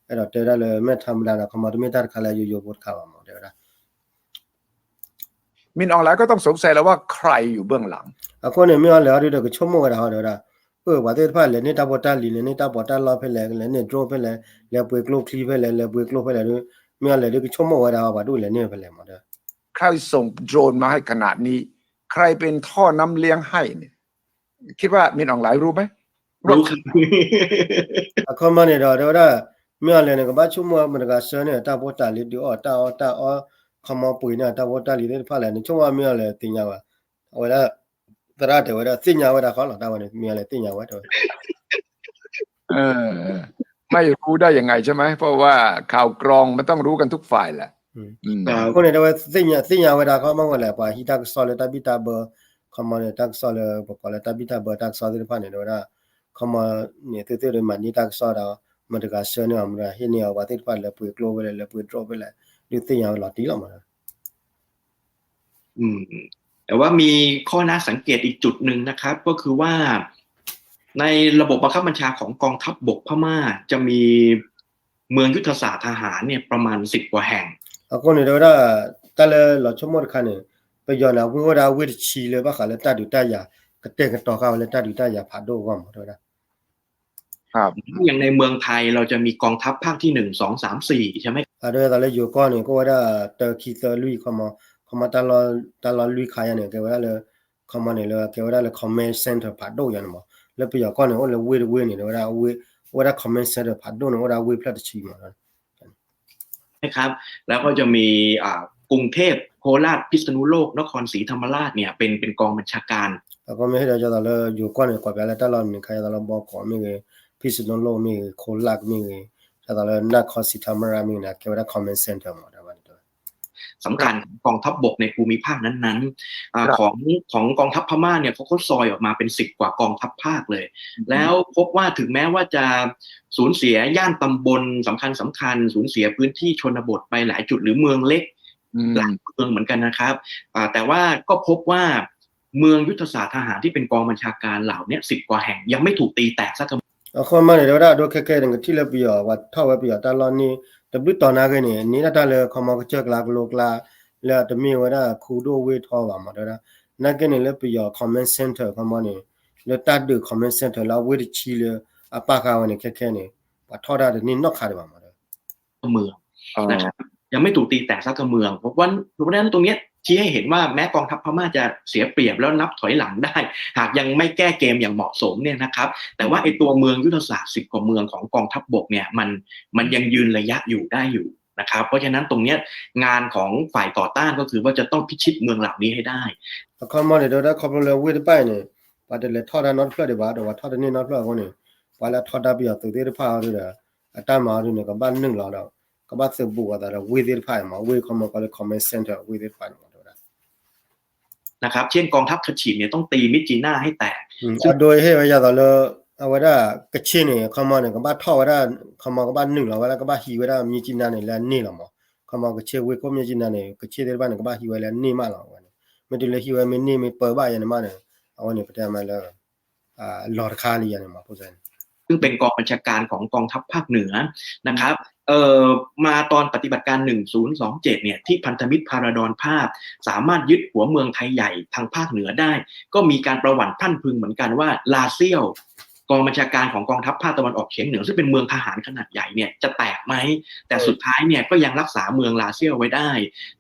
အဲၣ်ဒိးတဲဝဲဒၣ်လၢ မ့ၢ်ထါမတၤဒီး ခီမီတမ့ၢ်တၢ်တခါလၢယိယိဖိတခါဘၣ်မး တဲဝဲဒၣ် มินอองหลายก็ต้องสงสัยแล้วว่าใครอยู่เบื้องหลัง အဃိန့ၣ် မ့ၢ်အီၤလဲၤအီၤဒုဒီး ကဆိကမိၣ်ဝဲဒၣ်ဟီ တဲဝဲဒၣ် အၢ ပှၤသ့ၣ်တဖၣ်လဲၤန့ၢ်တၢ်ဖိတၢ်လံၤ လဲၤန့ၢ်တၢ်ပီးတၢ်လီဖဲလဲၣ် လဲၤန့ၢ် drone ဖဲလဲၣ် လဲၤပှ့ၤကျိချံဖဲလဲၣ် လဲၤပှ့ၤကျိဖဲလဲၣ်ဒု မ့ၢ်အီၤလဲၤဒုကဆိကမိၣ်ဝဲဒၣ်ဟီ ပှၤဒုလဲၤန့ၢ်ဖဲလဲၣ်မး တဲဝဲ ใครส่งโดรนมาให้ขนาดนี้ ใครเป็นท่อน้ำเลี้ยงให้เนี่ย คิดว่ามินอองหลายรู้ไหม รู้ครับ အခီမီန့ၣ်ဒီး တဲဝဲဒၣ် မ့ၢ်အီၤလဲၣ်န့ၣ် ကဘၣ်ဆိကမိၣ်မတၤတဂၤဆှၢန့ၣ် တၢ်ဖိတၢ်လံၤဒုးအီၣ်တၢ်အီၣ်တၢ်အီ ခီမီပှ့ၤန့ၢ်တၢ်ဖိတၢ်လံၤသ့ၣ်တဖၣ်လဲၣ်န့ၣ် ဆိကမိၣ်မ့ၢ်အီၤလဲၣ်သ့ၣ်ညါဝဲ အဝဲဒၣ် သရၣ်တဲဝဲဒၣ် သ့ၣ်ညါဝဲဒၣ်ဃီလီၤ တၢ်ဝဲန့ၣ် မ့ၢ်အီၤလဲၣ်သ့ၣ်ညါဝဲတဲဝဲ เออ ไม่รู้ได้ยังไงใช่ไหม เพราะว่าข่าวกรองมันต้องรู้กันทุกฝ่ายแหละ อืม အဃိန့ၣ် တဲဝဲ သ့ၣ်ညါ သ့ၣ်ညါဝဲဒၣ်ခီမီဝဲလဲၣ် ပှၤဟံးတၢ်ကစီၣ်လၢတၢ်ဘံၣ်တၢ်ဘၢ ခီမီန့ၣ် တၢ်ကစီၣ်လၢ ပကိးလၢတၢ်ဘံၣ်တၢ်ဘၢတၢ်ကစီၣ်သ့ၣ်တဖၣ်န့ၣ် တဲဝဲဒၣ် ခီမီန့ၣ် သုသုဒီးမၤန့ၢ်တၢ်ကစီၣ်ဒီး မတၤတဂၤဆှၢန့ၢ်အီၤ မတၤတဂၤဟ့ၣ်န့ၢ်အီၤ ပှၤသ့ၣ်တဖၣ်လၢပှ့ၤကျိဝဲလဲၣ် လၢပှ့ၤဒြိၣ်ဝဲလဲၣ် ဒုးသ့ၣ်ညါဝဲလီၤတံၢ်လီၤမး อืม แต่ว่ามีข้อน่าสังเกตอีกจุดหนึ่งนะครับ ก็คือว่าในระบบบังคับบัญชาของกองทัพบกพม่าจะมีเมืองยุทธศาสตร์ทหารเนี่ยประมาณสิบกว่าแห่ง အဃိန့ၣ် တဲဝဲဒၣ် တၢ်လၢလီၤဆိကမိၣ်တခါန့ၣ် ပယီၤန့ၣ် အဝ့ၢ်ဝဲဒၣ်ဝ့ၢ်တဆံလၢဘၣ်ဃးလၢတၢ်ဒုးတၢ်ယၤ ကတဲာ်ကတီၤဃာ်ဝဲလၢတၢ်ဒုးတၢ်ယၤဖးဒိၣ်အဂီၢ်မး တဲဝဲဒၣ် ครับ อย่างในเมืองไทยเราจะมีกองทัพภาคที่หนึ่ง สอง สาม สี่ ใช่ไหม အဒိဒ်သိးလၢယိၤကီၢ်န့ၣ် ကအိၣ်ဝဲဒၣ်တၢ ခံ သၢ လွံၢ် ခီမီ ခီမီ တၢ်လီၢ်လွံၢ်ခါယါန့ၣ် ကဲဝဲဒၣ်လၢ ခီမီန့ၣ်လၢ ကဲဝဲဒၣ်လၢ command center ဖးဒိၣ်ယါန့ၣ်မး လၢပယီၤကီၢ်န့ၣ် အိၣ်လၢဝ့ၢ်တဝ့ၢ်န့ၣ် တဲဝဲဒၣ် အိၣ်ဝဲဒၣ် command center ဖးဒိၣ်န့ၣ် အိၣ်ဝဲဒၣ်ဝ့ၢ်ဖျၢၣ်တဆံမး นะครับ แล้วก็จะมีอ่ากรุงเทพ โคราช พิษณุโลก นครศรีธรรมราชเนี่ยเป็นเป็นกองบัญชาการ အဃိမ့ၢ်ဟ့ၣ်ဒီးဒ်သိးလၢယိၤကီၢ်န့ၣ် ကွၢ်ပျးလၢတၢ်လီၢ်နံၤခါ ဒ်သိးလၢဘီကီးမ့ၢ်ဂ့ၤ ဖံးစနိလိၣ်မ့ၢ်ဂ့ၤ ခိလၢ်မ့ၢ်ဂ့ၤ ဒ်သိးလၢနၢ်ခီစံးထီမရၣ်မ့ၢ်ဂ့ၤန့ၣ် ကဲဝဲဒၣ် command center မး တဲဝဲဒၣ် สำคัญของกองทัพบกในภูมิภาคนั้นๆอ่าครับของของกองทัพพม่าเนี่ยเขาเขาซอยออกมาเป็นสิบกว่ากองทัพภาคเลย แล้วพบว่าถึงแม้ว่าจะสูญเสียย่านตำบลสำคัญสำคัญสูญเสียพื้นที่ชนบทไปหลายจุดหรือเมืองเล็ก หลายเมืองเหมือนกันนะครับอ่าแต่ว่าก็พบว่าเมืองยุทธศาสตร์ทหารที่เป็นกองบัญชาการเหล่าเนี้ยสิบกว่าแห่งยังไม่ถูกตีแตกสักกำ အခီမီန့ၣ် တဲဝဲဒၣ် အဒိခဲခဲန့ၣ် ကထံၣ်လၢပယီၤ ပှၤထီၣ်ဝဲပယီၤတၢ်လီၢ်န့ၣ် တဘျုးတီၤနာ်က့န့ၣ် န့ၢ်ဒၣ်တၢ်လၢခီမီကစၢၢ်ကျါကလိကျါ လၢအတမ့ၢ်ဝဲဒၣ်ခူဒိၣ်ဝ့ၢ်ထီဘၣ်မး တဲဝဲဒၣ် နာ်က့န့ၣ် လၢပယီၤ command center ခီမီန့ၣ် လၢတၢ်ဒုး command center လၢအဝ့ၢ်တဆံလၢအပာ်ဃာ်ဝဲန့ၣ် ခဲခဲန့ၣ် ပှၤထီၣ်တၢ်တန့ၢ်နီတခါဒံးဘၣ်မး တဲဝဲ เมืองนะครับยังไม่ถูกตีแตกสักกำเมือง เพราะว่าเพราะฉะนั้นตรงเนี้ยชี้ให้เห็นว่าแม้กองทัพพม่าจะเสียเปรียบแล้วนับถอยหลังได้ หากยังไม่แก้เกมอย่างเหมาะสมเนี่ยนะครับ แต่ว่าไอ้ตัวเมืองยุทธศาสตร์สิบกว่าเมืองของกองทัพบกเนี่ยมันมันยังยืนระยะอยู่ได้อยู่นะครับ เพราะฉะนั้นตรงเนี้ยงานของฝ่ายต่อต้านก็คือว่าจะต้องพิชิตเมืองเหล่านี้ให้ได้ အခီမီန့ၣ် တဲဝဲဒၣ် ခီဖျိလၢဝ့ၢ်တဖၣ်အံၤန့ၣ် ပှၤတလဲၤထီၣ်တၢ်နီတဖျၢၣ်ဒံးဘၣ် ဒီးပှၤထီၣ်တန့ၢ်နီတဖျၢၣ်အဃိန့ၣ် ပှၤလၢထီၣ်တၢ်ပယီၤသုးသ့ၣ်တဖၣ်အီၤဒုဒီး အတၢ်မၤအီၤဒုန့ၣ် ကဘၣ်နုာ်လီၤဒီး ကဘၣ်သုးဘူးအသးဒီးဝ့ၢ်သ့ၣ်တဖၣ်အံၤမး ဝ့ၢ်ခီမီကီလၢ command center ဝ့ၢ်သ့ၣ်တဖၣ်န့ၣ်မး တဲဝဲဒၣ် นะครับ เช่นกองทัพคชินเนี่ยต้องตีมิดจีน่าให้แตก အဒိဟ့ၣ်ဝဲဒ်သိးလၢ အဝဲဒၣ် ကခ့ၣ်န့ၣ် ခီမီန့ၣ် ကဘၣ်ထီၣ်ဝဲဒၣ် ခီမီကဘၣ်နုာ်လီၤဝဲဒၣ် ကဘၣ်ဟံးဝဲဒၣ် မြစ်ကြီးနား န့ၣ် လၢအန့ၢ်လီၤမး ခီမီကခ့ၣ်ဝ့ၢ်ခိၣ် မြစ်ကြီးနား န့ၣ် ကခ့ၣ်သ့ၣ်တဖၣ်န့ၣ် ကဘၣ်ဟံးဝဲလၢအန့ၢ်မးလီၤဝဲန့ၣ် မ့ၢ်တုၤလၢဟံးဝဲမ့ၢ်န့ၢ်မ့ၢ်ပၢဘၣ်ယါန့ၣ်မးန့ၣ် အဝဲန့ၣ် ပတဲမးလၢ လီၤတခါလံယါန့ၣ်မး ซึ่งเป็นกองบัญชาการของกองทัพภาคเหนือนะครับเอ่อมาตอนปฏิบัติการหนึ่งศูนย์สองเจ็ดเนี่ยที่พันธมิตรพาราดอนภาพสามารถยึดหัวเมืองไทยใหญ่ทางภาคเหนือได้ ก็มีการประวัติพรั่นพรึงเหมือนกันว่าลาเซี้ยวกองบัญชาการของกองทัพภาคตะวันออกเฉียงเหนือซึ่งเป็นเมืองทหารขนาดใหญ่เนี่ยจะแตกไหมแต่สุดท้ายเนี่ยก็ยังรักษาเมืองลาเซี้ยวไว้ได้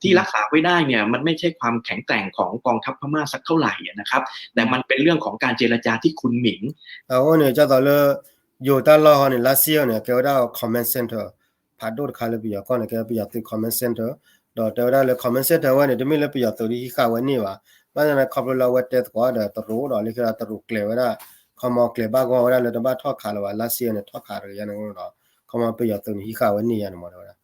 ที่รักษาไว้ได้เนี่ยมันไม่ใช่ความแข็งแกร่งของกองทัพพม่าสักเท่าไหร่นะครับแต่มันเป็นเรื่องของการเจรจาที่คุณหมิง အဃိန့ၣ် ကၢ်သိးလၢ ယိၤတၢ်လီၢ်ဟီန့ၣ် လါစ့အီၤန့ၣ် ကဲဝဲဒၣ် command center ဖးဒိၣ်တခါလၢပယီၤကီၢ်န့ၣ် ကဲပယီၤသုး command center ဒီးတဲဝဲဒၣ်လၢ command center ဝဲန့ၣ် တမ့ၢ်လၢပယီၤသုးဒ်ဟံးဃာ်ဝဲန့ၢ်ဘၣ် ဘၣ်ဆၣ်န့ၣ် ခီဖျိလၢအဝဲတဲသကိးဒီးတရူးဒီး လၢခံဒီးတရူးကျဲၤဝဲဒၣ် ခီမီကျဲၤဘၣ်ဂီၢ်ဝဲဒၣ်လၢတဘၣ်ထီၣ်ခးလၢၤဘၣ် လါစ့အီၤန့ၣ် ထီၣ်ခးတဂ့ၤယါန့ၣ်ဒီး ခီမီပယီၤသုးန့ၣ် ဟံးဃာ်ဝဲန့ၢ်ယါန့ၣ်မး တဲဝဲဒၣ်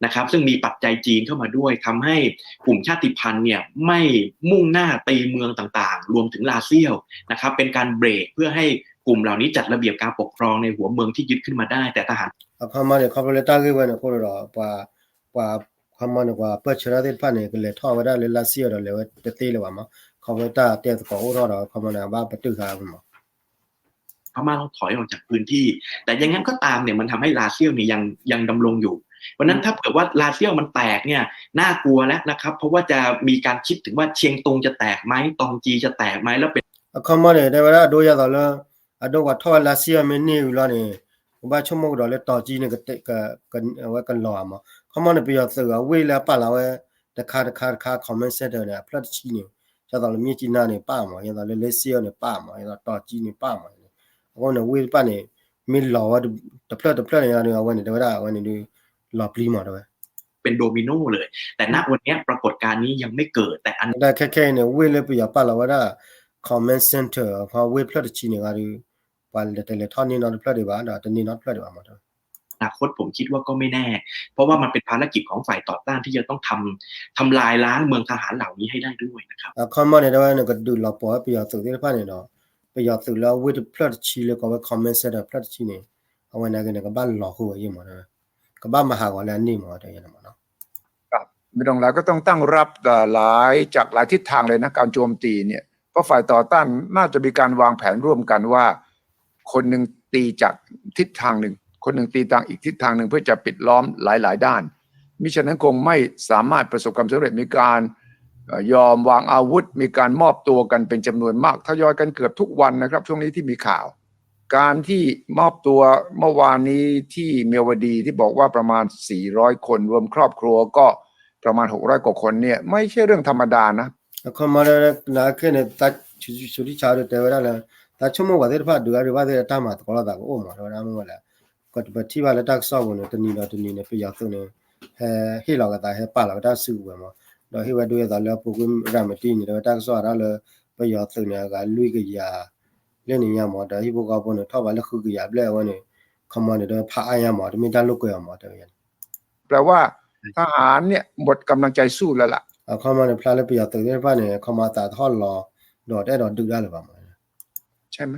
นะครับซึ่งมีปัจจัยจีนเข้ามาด้วยทำให้กลุ่มชาติพันธุ์เนี่ยไม่มุ่งหน้าตีเมืองต่างๆรวมถึงลาเซี้ยวนะครับเป็นการเบรกเพื่อให้กลุ่มเหล่านี้จัดระเบียบการปกครองในหัวเมืองที่ยึดขึ้นมาได้แต่ทหาร အခီမီန့ၣ် ခီဖျိလၢတၢ်ဂ့ၢ်ဝဲန့ၣ်အဃိဒီး ပှၤ ပှၤ ခီမီန့ၣ် ပှၤပၢၢ်ဆၢထၢၣ်သ့ၣ်တဖၣ်န့ၣ် ကလဲၤထီၣ်ဝဲဒၣ်လၢလါစ့အီၤဒီးလဲၤဝဲတသ့လၢၤဘၣ်မး ခီဖျိတၢ်တဲသကိးအိၣ်ထီၣ်ဒီး ခီမီန့ၣ် အဘၣ်ပတုာ်ဃာ်ဝဲမး พม่าต้องถอยออกจากพื้นที่ แต่ยังไงก็ตามเนี่ยมันทำให้ลาเซี้ยวเนี่ยยังยังดำรงอยู่ เพราะฉะนั้นถ้าเผื่อว่าลาเซี้ยวมันแตกเนี่ยน่ากลัวแล้วนะครับ เพราะว่าจะมีการคิดถึงว่าเชียงตุงจะแตกไหมตองจีจะแตกไหมแล้วเป็น အခီမီန့ၣ် တဲဝဲဒၣ်အဒိဒ်သိးလၢ အဒိပှၤထီၣ်ဝဲလါစ့အီၤမ့ၢ်န့ၢ်ဝံၤလီၤန့ၣ် ကဘၣ်ဆိကမိၣ်ကဒီးလၢတီၤကံန့ၣ် က က အဝဲကလီၤဧါမး ခီမီန့ၣ် ပယီၤသုးအဝ့ၢ်လၢအပာ်လီၤဝဲ တခါတခါတခါ command center န့ၣ် အဖျၢၣ်တဆံန့ၣ် ဒ်သိးလၢမြစ်ကြီးနားန့ၣ် ပၣ်မး, ဒ်သိးလၢ လေးမြို့ န့ၣ် ပၣ်မး, ဒ်သိး တောင်ကြီး န့ၣ် ပၣ်မး. အဃိန့ၣ် ဝ့ၢ်တဖၣ်န့ၣ် မ့ၢ်လီၤဝဲ တဖျၢၣ်တဖျၢၣ်န့ၣ်ဒီး အဝဲန့ၣ် တဲဝဲဒၣ် အဝဲန့ၣ်ဒုး လီၤပျံၤမး တဲဝဲ เป็นโดมิโนเลย แต่ณวันนี้ปรากฏการณ์นี้ยังไม่เกิด แต่อัน ဒီးခဲခဲအံၤန့ၣ် ဝ့ၢ်လၢပယီၤပာ်လီၤဝဲဒၣ် command center အခီ ဝ့ၢ်ဖျၢၣ်တဆံန့ၣ်ဂ့ၤဒီး ပှၤလဲၤတလဲၤထီၣ်န့ၢ်နီတဖျၢၣ်ဒံးဘၣ် ဒီးတန့ၢ်နီတဖျၢၣ်ဒံးဘၣ်မး တဲဝဲ อนาคตผมคิดว่าก็ไม่แน่ เพราะว่ามันเป็นภารกิจของฝ่ายต่อต้านที่จะต้องทำ ทำลายล้างเมืองทหารเหล่านี้ให้ได้ด้วยนะครับ အခီမီန့ၣ် တဲဝဲန့ၣ် ကဒုးလီၤပှီၢ်ဝဲပယီၤသုးသ့ၣ်တဖၣ်န့ၣ်ဒီး ပယီၤသုးလၢအဝ့ၢ်တဖျၢၣ်တဆံလၢကိးဝဲ command center ဖျၢၣ်တဆံန့ၣ် အဝဲန့ၣ်က့န့ၣ် ကဘၣ်လီၤဃုာ်ဝဲယံၤမး တဲဝဲ ကဘၣ်မၤဟးဂီၤလၢအန့ၢ်မး တဲဝဲန့ၣ်မးနီၤ ครับ มิตรทั้งหลายก็ต้องตั้งรับเอ่อหลายจากหลายทิศทางเลยนะการโจมตีเนี่ยเพราะฝ่ายต่อต้านน่าจะมีการวางแผนร่วมกันว่า คนหนึ่งตีจากทิศทางหนึ่ง คนหนึ่งตีทางอีกทิศทางหนึ่งเพื่อจะปิดล้อมหลายๆด้าน มิฉะนั้นคงไม่สามารถประสบความสำเร็จมีการเอ่อยอมวางอาวุธ มีการมอบตัวกันเป็นจำนวนมากทยอยกันเกือบทุกวันนะครับช่วงนี้ที่มีข่าว การที่มอบตัวเมื่อวานนี้ที่เมียวดีที่บอกว่าประมาณสี่ร้อยคนรวมครอบครัวก็ประมาณหกร้อยกว่าคนเนี่ยไม่ใช่เรื่องธรรมดานะ အခီမီဒီး နခဲန့ၣ် သးဆူးထံဆါဒီးတဲဝဲဒၣ်လၢ သးဆိကမိၣ်ပှၤသ့ၣ်တဖၣ်ဒုးအါဒုးဘၣ်သ့ၣ်တၢ်မၤသကိးလိာ်သးကအိၣ်မး တဲဝဲဒၣ်မ့ၢ်ဝဲလဲၣ် ကပထံၣ်ဘၣ်လၢတၢ်ကစီၣ်ပူၤန့ၣ် တနံၤဒီးတနံၤန့ၣ် ပယီၤသုးန့ၣ် ဟဲဟ့ၣ်လီၤကသး ဟဲပာ်လီၤကတၢ်စုကဝဲၤမး ဒီးဟ့ၣ်ဝဲဒၣ်အသးလၢအပူၤကွံာ်ရၤမတံန့ၣ် တဲဝဲတၢ်ကစီၣ်အါဒၣ်လၢ ပယီၤသုးန့ၣ် အဂၤလွံၢ်ကယၤ လၢန့ၣ်ညါမး ဒီးဟံၣ်ဖိဃီဖိန့ၣ် ထီၣ်ဘးလၢဃုကယၤဘျဲၣ်အဝဲန့ၣ် ခီမီန့ၣ် တဲဝဲဖးအါညါမး တမ့ၢ်တၢ်လိာ်ကွဲအီၤမး တဲဝဲ แปลว่าทหารเนี่ยหมดกำลังใจสู้แล้วล่ะ အခီမီန့ၣ် ဖျါလၢပယီၤသုးသ့ၣ်တဖၣ်န့ၣ် အခီမီအသးတဟီၣ်လီၤ ဒီးတအဲၣ်ဒိးဒုးတၢ်လၢၤဘၣ်မး ใช่ไหม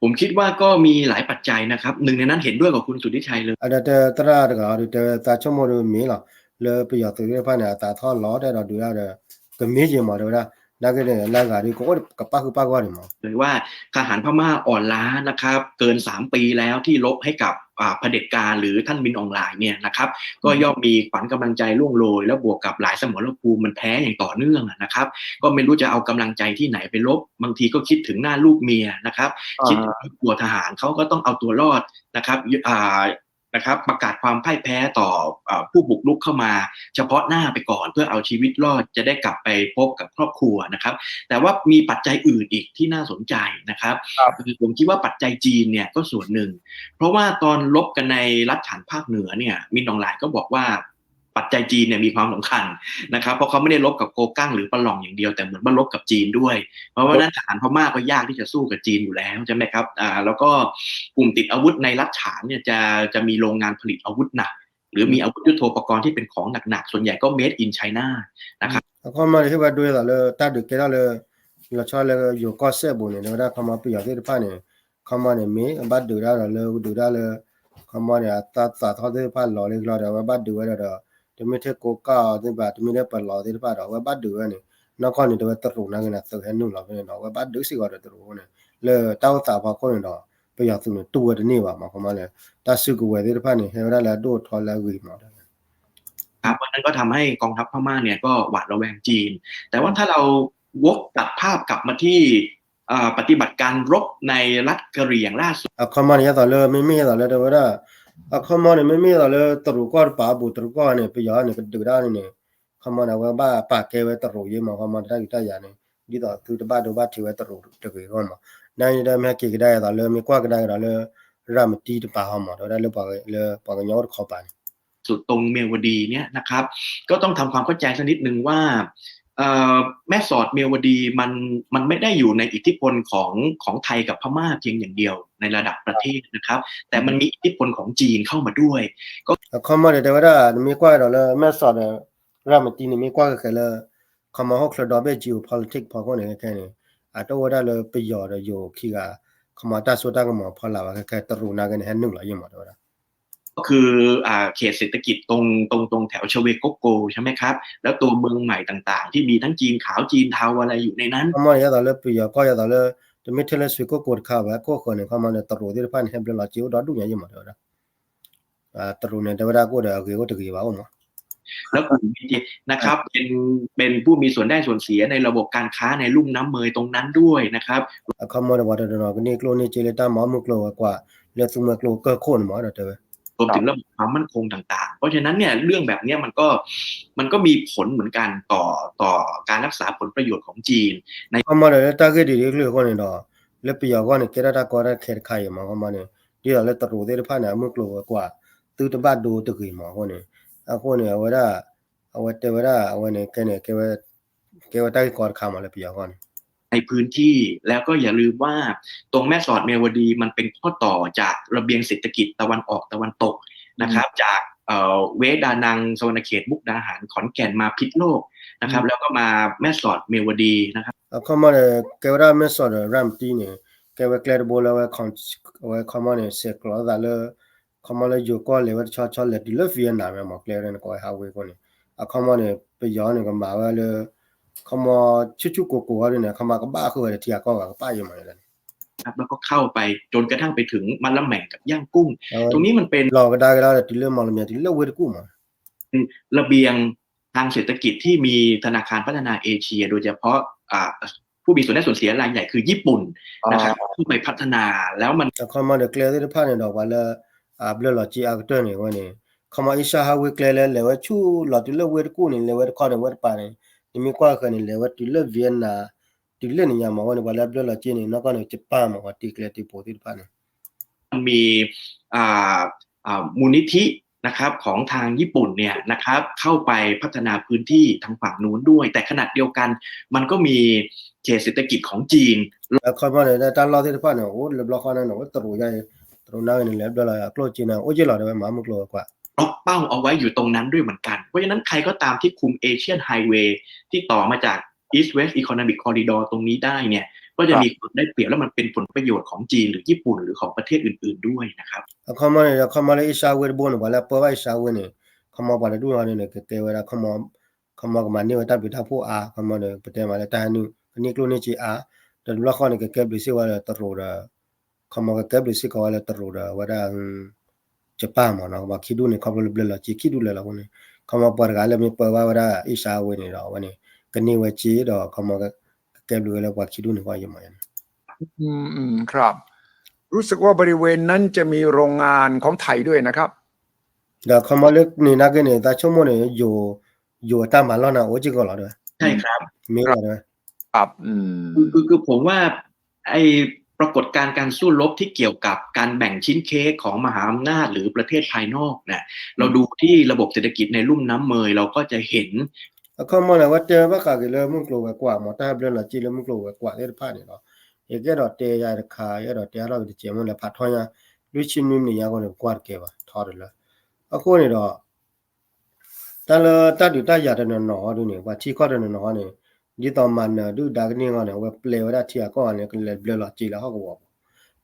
ผมคิดว่าก็มีหลายปัจจัยนะครับ หนึ่งในนั้นเห็นด้วยกับคุณสุทธิชัยเลย အဒီးတဲသရၣ်တဂၤဒီး တဲသးဆိကမိၣ်ဒီးမ့ၢ်လီၤ လၢပယီၤသုးသ့ၣ်တဖၣ်န့ၣ် အသးထီၣ်လီၤ တအဲၣ်ဒိးဒုးတၢ်ဒီး ကမ့ၢ်ယံၤမး တဲဝဲဒၣ် နာ်က့န့ၣ် လၢအဂၤဒီး ကအိၣ်ကပၣ်ဃုာ်ပၣ်ဂီၢ်န့ၣ်မး หรือว่าทหารพม่าอ่อนล้านะครับ เกินสามปีแล้วที่รบให้กับ อ่า เผด็จการหรือท่านมินอองหลายเนี่ยนะครับ ก็ย่อมมีขวัญกำลังใจร่วงโรย แล้วบวกกับหลายสมรภูมิมันแพ้อย่างต่อเนื่องอะนะครับ ก็ไม่รู้จะเอากำลังใจที่ไหนไปรบ บางทีก็คิดถึงหน้าลูกเมียนะครับ คิดถึงครอบครัวทหาร เขาก็ต้องเอาตัวรอดนะครับ อ่า นะครับ ประกาศความพ่ายแพ้ต่อ เอ่อ ผู้บุกรุกเข้ามา เฉพาะหน้าไปก่อน เพื่อเอาชีวิตรอด จะได้กลับไปพบกับครอบครัวนะครับ แต่ว่ามีปัจจัยอื่นอีกที่น่าสนใจนะครับ ครับ คือผมคิดว่าปัจจัยจีนเนี่ยก็ส่วนหนึ่ง เพราะว่าตอนรบกันในรัฐฉานภาคเหนือเนี่ย มินอองหลายก็บอกว่าปัจจัยจีนเนี่ยมีความสำคัญนะครับ เพราะเขาไม่ได้รบกับโกกังหรือปะหล่องอย่างเดียว แต่เหมือนว่ารบกับจีนด้วย เพราะว่านั้นทหารพม่าก็ยากที่จะสู้กับจีนอยู่แล้วใช่ไหมครับ อ่า แล้วก็กลุ่มติดอาวุธในรัฐฉานเนี่ยจะ จะมีโรงงานผลิตอาวุธหนัก หรือมีอาวุธยุทโธปกรณ์ที่เป็นของหนักๆ ส่วนใหญ่ก็ made in China นะครับ အခီမီန့ၣ် ဟ့ၣ်ဝဲဒၣ်အသးလၢတၢ်ဒုးကဲထီၣ်လၢ လီၤဆီလၢယိၤကီၢ်စဲၣ်ပူၤန့ၣ် တဲဝဲဒၣ် ခီမီပယီၤသ့ၣ်တဖၣ်န့ၣ် ခီမီန့ၣ် မ့ၢ်ဘၣ်ဒုးဒၣ်ဒီးလၢ ဒုးဒၣ်လၢ ခီမီန့ၣ် အသးသးထီၣ်သ့ၣ်တဖၣ်လီၤလံကျီဒီး အဝဲဘၣ်ဒုးဝဲဒၣ်ဒီး တမ့ၢ်ထဲကိးကၢ်အီၤသ့ၣ်တဖၣ် တမ့ၢ်ထဲပလီၤသ့ၣ်တဖၣ်ဒီး အဝဲဘၣ်ဒုးဝဲန့ၣ် နီၢ်ကီၢ်န့ၣ် တဲဝဲတရူးနာ်က့န့ၣ် သုးဟဲနုာ်လီၤဖဲန့ၣ်ဒီး အဝဲဘၣ်ဒုးစ့ၢ်ကီးဒီးတရူးအဃိန့ၣ် လၢတၢ်အိၣ်သးဖီခိၣ်န့ၣ်ဒီး ပယီၤသုးန့ၣ် တူၢ်ဝဲတန့ၢ်ဘၣ်မး ခီမီလၢ တၢ်စုကဝဲၤသ့ၣ်တဖၣ်န့ၣ် ဟဲဝဲဒၣ်လၢအဒိၣ်အထီလၢအဂ့ၤမး ครับ เพราะฉะนั้นก็ทำให้กองทัพพม่าเนี่ยก็หวาดระแวงจีน แต่ว่าถ้าเราวกตัดภาพกลับมาที่ เอ่อ ปฏิบัติการรบในรัฐกะเหรี่ยงล่าสุด အခီမီန့ၣ် ယသးလၢ မ့မ့ၢ်ယသးလၢတဲဝဲဒၣ် အခီမီန့ၣ် မ့မ့ၢ်ယသးလၢတရူးကီၢ်တပၤအဘူး တရူးကီၢ်န့ၣ် ပယီၤန့ၣ် ကဒုးဒၣ်န့ၣ်န့ၣ် ခီမီန့ၣ် အဝဲဘၣ်ပာ်ကဲဝဲတရူးယဲမး ခီမီတၢ်ဒုးတၢ်ယၤန့ၣ် ဒ်သိးသုတဘၣ်ဒိဘၣ်ထံးဝဲတရူးတဂ့ၤအဂီၢ်မး နာ်က့ဒီး မ့ၢ်ဟဲက့ၤကဒါယသးလၢ မ့ၢ်ကွၢ်ကဒါကဒီးလၢ ရၤမတံတပၤဟီမး တဲဝဲဒၣ်လၢပှၤ လၢပှၤကညီအိၣ်တခီပၤန့ၣ် สุดตรงเมียวดีเนี่ยนะครับ ก็ต้องทำความเข้าใจสักนิดนึงว่า เอ่อ แม่สอดเมียวดีมัน มันไม่ได้อยู่ในอิทธิพลของ ของไทยกับพม่าเพียงอย่างเดียวในระดับประเทศนะครับ แต่มันมีอิทธิพลของจีนเข้ามาด้วย ก็ အခီမီန့ၣ် တဲဝဲဒၣ် နမ့ၢ်ကွၢ်ဒီးလၢ မဲၢ်စီးဒီး ရၤမတံန့ၣ် မ့ၢ်ကွၢ်ခဲခဲလၢ ခီမီဟီၣ်ချၢဒီဘ့ၣ် geopolitics ဖီခိၣ်န့ၣ် ခဲခဲန့ၣ် အတအိၣ်ဝဲဒၣ်လၢပယီၤဒီးယိၤခံဂၤ ခီမီတၢ်စိတၢ်ကမီၤဖီလာ်ဘၣ် ခဲခဲတရူးနာ်က့န့ၣ် ဟဲနုာ်လီၤယဲမး တဲဝဲဒၣ် ก็คือ อ่า เขตเศรษฐกิจตรง ตรง ตรงแถวชเวโกโกใช่ไหมครับ แล้วตัวเมืองใหม่ต่างๆ ที่มีทั้งจีนขาวจีนเทาอะไรอยู่ในนั้น ခီမီန့ၣ် ယသးလၢပယီၤကီၢ်ယသးလၢ တမ့ၢ်ထဲလၢ ဆွေကုက္ကို တခါဘၣ် ခိၣ်ဃၢၤန့ၣ် ခီမီန့ၣ် တရူးသ့ၣ်တဖၣ်န့ၣ် ဟဲဘျၢလီၤစ့အိၣ်ဒီဒူၣ်ညါယဲမး တဲဝဲဒၣ် တရူးန့ၣ် တဲဝဲဒၣ်ကအိၣ်ဒီးအဂ့ၤအိၣ်တဂ့ၤဘၣ်အိၣ်မး แล้วกลุ่มนี้นะครับ เป็น เป็นผู้มีส่วนได้ส่วนเสียในระบบการค้าในลุ่มน้ำเมยตรงนั้นด้วยนะครับ အခီမီန့ၣ် ပှၤတနီၤနီၤ ကန့ၢ်ကျိၣ်န့ၢ်စ့လၢတၢ်မၤမုၢ်ကျိၤဝဲၤကွာ် လၢသူမွဲကျိကၢၢ်ခိၣ်န့ၣ်မး ဒီးတဲဝဲ รวมถึงระบบความมั่นคงต่างๆ เพราะฉะนั้นเนี่ยเรื่องแบบเนี้ยมันก็มันก็มีผลเหมือนกันต่อต่อการรักษาผลประโยชน์ของจีนใน ခီမီဒီးလၢတၢ်ဂ့ၢ်ဒ်အံၤတချုးအဃိန့ၣ်ဒီး လၢပယီၤအဂီၢ်န့ၣ် ကဲထီၣ်တၢ်ကီတၢ်ခဲတခါအံၤမး ခီမီန့ၣ် ဒ်သိးလၢတရူးသ့ၣ်တဖၣ်န့ၣ် အမုၢ်ကျိၤဝဲၤကွာ် သုတဘၣ်ဒိတဂ့ၤမးအဃိန့ၣ် အဃိန့ၣ် အဝဲဒၣ် အဝဲတဲဝဲဒၣ် အဝဲန့ၣ် ကဲန့ၣ် ကဲဝဲတၢ်ဂ့ၢ်ကီတခါမးလၢပယီၤအဂီၢ်န့ၣ် ในพื้นที่ แล้วก็อย่าลืมว่าตรงแม่สอดเมียวดีมันเป็นข้อต่อจากระเบียงเศรษฐกิจตะวันออกตะวันตกนะครับจากเอ่อเวดานังสวรรณเขตมุกดาหารขอนแก่นมาพิษโลกนะครับแล้วก็มาแม่สอดเมียวดีนะครับ အခီမီန့ၣ် ကဲဝဲဒၣ်မဲၢ်ဆီးဒီး ရၢ်မတံန့ၣ် ကဲဝဲကျဲတဘိလၢဝဲ ဝဲခီမီန့ၣ် ဆဲးကျိးသးလၢ ခီမီလၢယိၤကီၢ်လဲၤဝဲတဆီဆီလဲၤတုၤလၢ Vietnam မး ကျဲဝဲန့ၣ် ကိးဝဲ highway အဃိန့ၣ် အခီမီန့ၣ် ပယီၤန့ၣ် ကမၤဝဲလၢ ခီမီ ဆူၣ်ဆူၣ်ကိၢ်ကိၢ်အီၤဒ်န့ၣ် ခီမီကဘၣ်ဃုာ်ဝဲဒီးထံအကီၢ်ဂၤကပၣ်ယံၤမးန့ၣ် ครับ แล้วก็เข้าไปจนกระทั่งไปถึงมัดละแหม่งกับย่างกุ้ง ตรงนี้มันเป็น လီၤကဒါက့ၤလီၤဒီးတုၤလၢမီၣ်လမၠဲၤ တုၤလၢဝ့ၢ်တကူၣ်မး ระเบียงทางเศรษฐกิจที่มีธนาคารพัฒนาเอเชีย โดยเฉพาะอ่าผู้มีส่วนได้ส่วนเสียรายใหญ่คือญี่ปุ่นนะครับเข้าไปพัฒนาแล้วมัน အခီမီဒီးကျဲသ့ၣ်တဖၣ်န့ၣ်ဒီးပှၤလၢ အဘျၢလီၤက့အါကတၢၢ်န့ၣ်ဝဲန့ၣ် ခီမီ Asia Highway ကျဲလၢလဲၤဝဲဆူၣ်လီၤတုၤလၢဝ့ၢ်တကူၣ်န့ၣ် လဲၤဝဲတခီန့ၣ်ဝဲတပၤန့ၣ် နမ့ၢ်ကွၢ်ဃဲၤန့ၣ် လဲၤဝဲတုၤလၢ Vietnam တုၤလၢန့ၣ်ညါမး အဝဲန့ၣ် ပှၤလၢအဘျၢလီၤက့န့ၣ် နီၢ်ကီၢ်န့ၣ် ယပၣ်မး ပှၤတ့ကျဲတ့ဖိသ့ၣ်တဖၣ်န့ၣ် มันมีอ่าอ่ามูลนิธินะครับของทางญี่ปุ่นเนี่ยนะครับเข้าไปพัฒนาพื้นที่ทางฝั่งนู้นด้วยแต่ขณะเดียวกันมันก็มีเขตเศรษฐกิจของจีน အခီမီန့ၣ် တၢ်လီၢ်သ့ၣ်တဖၣ်န့ၣ် အိၣ်လၢဘျီဃီန့ၣ် အိၣ်တရူးယါအံၤ တရူးနါဂ့ၤန့ၣ် လဲၤဘျၢလီၤကျိၣ်စ့န့ၣ် အိၣ်ယ့ၢ်လီၤတဲဝဲမး မုၢ်ကျိၤဝဲၤကွာ် ล็อกเป้าเอาไว้อยู่ตรงนั้นด้วยเหมือนกัน เพราะฉะนั้นใครก็ตามที่คุม Asian Highway ที่ต่อมาจาก East West Economic Corridor ตรงนี้ได้เนี่ยก็จะมีความได้เปรียบแล้วมันเป็นผลประโยชน์ของจีนหรือญี่ปุ่นหรือของประเทศอื่นๆด้วยนะครับ အခီမီန့ၣ် အခီမီလၢ Asia Highway တဘိန့ၣ် ပှၤလၢပၢဘၣ် Asia Highway န့ၣ် ခီမီပှၤတဒူၣ်အီၤန့ၣ် ကကဲဝဲဒၣ် ခီမီကမၤန့ၢ်ဝဲတၢ်ဘျုးတၢ်ဖှိၣ်အါ ခီမီဒီး ပတဲမးလၢတၢ်ဟဲနုာ် ကန့ၢ်ကျိၣ်န့ၢ်စ့အါ ဒီးတဘျီဃီန့ၣ် ကကဲဘျုးစ့ၢ်ကီးဝဲလၢတရူးဒီး ခီမီကကဲဘျုးစ့ၢ်ကီးဝဲလၢတရူးဒီး အဝဲဒၣ် ယပၣ်မးနီၤ ပှၤခံဒူၣ်န့ၣ် ခီဖျိလၢဘျၢလီၤက့ခံဒူၣ်လၢာ်လီၤအဃိန့ၣ် ခီမီပှၤတဂၤလၢမ့ၢ်ပၢဘၣ်ဝဲဒၣ် Asia Highway န့ၣ်ဒီး အဝဲန့ၣ် ကန့ၢ်ဝဲစ့ဒီး ခီမီကကဲဘျုးဝဲလၢပှၤခံဒူၣ်န့ၣ် ကွၢ်ယမးန့ၣ် อืมอืมครับ รู้สึกว่าบริเวณนั้นจะมีโรงงานของไทยด้วยนะครับ ဒီးခီမီလၢန့ၣ်နာ်က့န့ၣ် သးဆိကမိၣ်န့ၣ် ယိၤ ယိၤအတၢ်မၤလီၢ်န့ၣ် အိၣ်စ့ၢ်ကီးလီၤတဲဝဲ ใช่ครับ မ့ၢ်လီၤတဲဝဲ ครับอืม คือคือผมว่าไอ้ปรากฏการณ์การสู้รบที่เกี่ยวกับการแบ่งชิ้นเค้กของมหาอำนาจหรือประเทศภายนอกเนี่ยเราดูที่ระบบเศรษฐกิจในลุ่มน้ำเมยเราก็จะเห็น အခီမီန့ၣ် အဝဲတဲဘၣ်ဃးက့ၤလၢမုၢ်ကျိၤဝဲၤကွာ်မး တၢ်ဘျၢလီၤက့လၢမုၢ်ကျိၤဝဲၤကွာ်သ့ၣ်တဖၣ်န့ၣ်လီၤ. ယကအဲၣ်ဒိးတဲယၤတခါ ယအဲၣ်ဒိးတဲအါထီၣ်က့ၤတစဲးမ့ၢ်လဲၤဖးထီညါ လွံၢ်ဆံနွံမံးနံးညါအဃိန့ၣ် ပကွၢ်တကဲဘၣ် ထီတလၢ အဃိန့ၣ်ဒီး တၢ်လၢတၢ်ဒုးတၢ်ယၤတနီၤနီၤအီၤဒ်န့ၣ် ပှၤထံကီၢ်တနီၤနီၤအီၤန့ၣ် ဒ်သိးမၤနၢၤဒုၣ်ဒါကန့ၢ်အဂီၢ်န့ၣ် အဝဲပျဲဝဲဒၣ်ထံအကီၢ်အဂၤန့ၣ် ကလဲၤဘျၢလီၤက့လၢဟီၣ်ကဝီၤပူၤ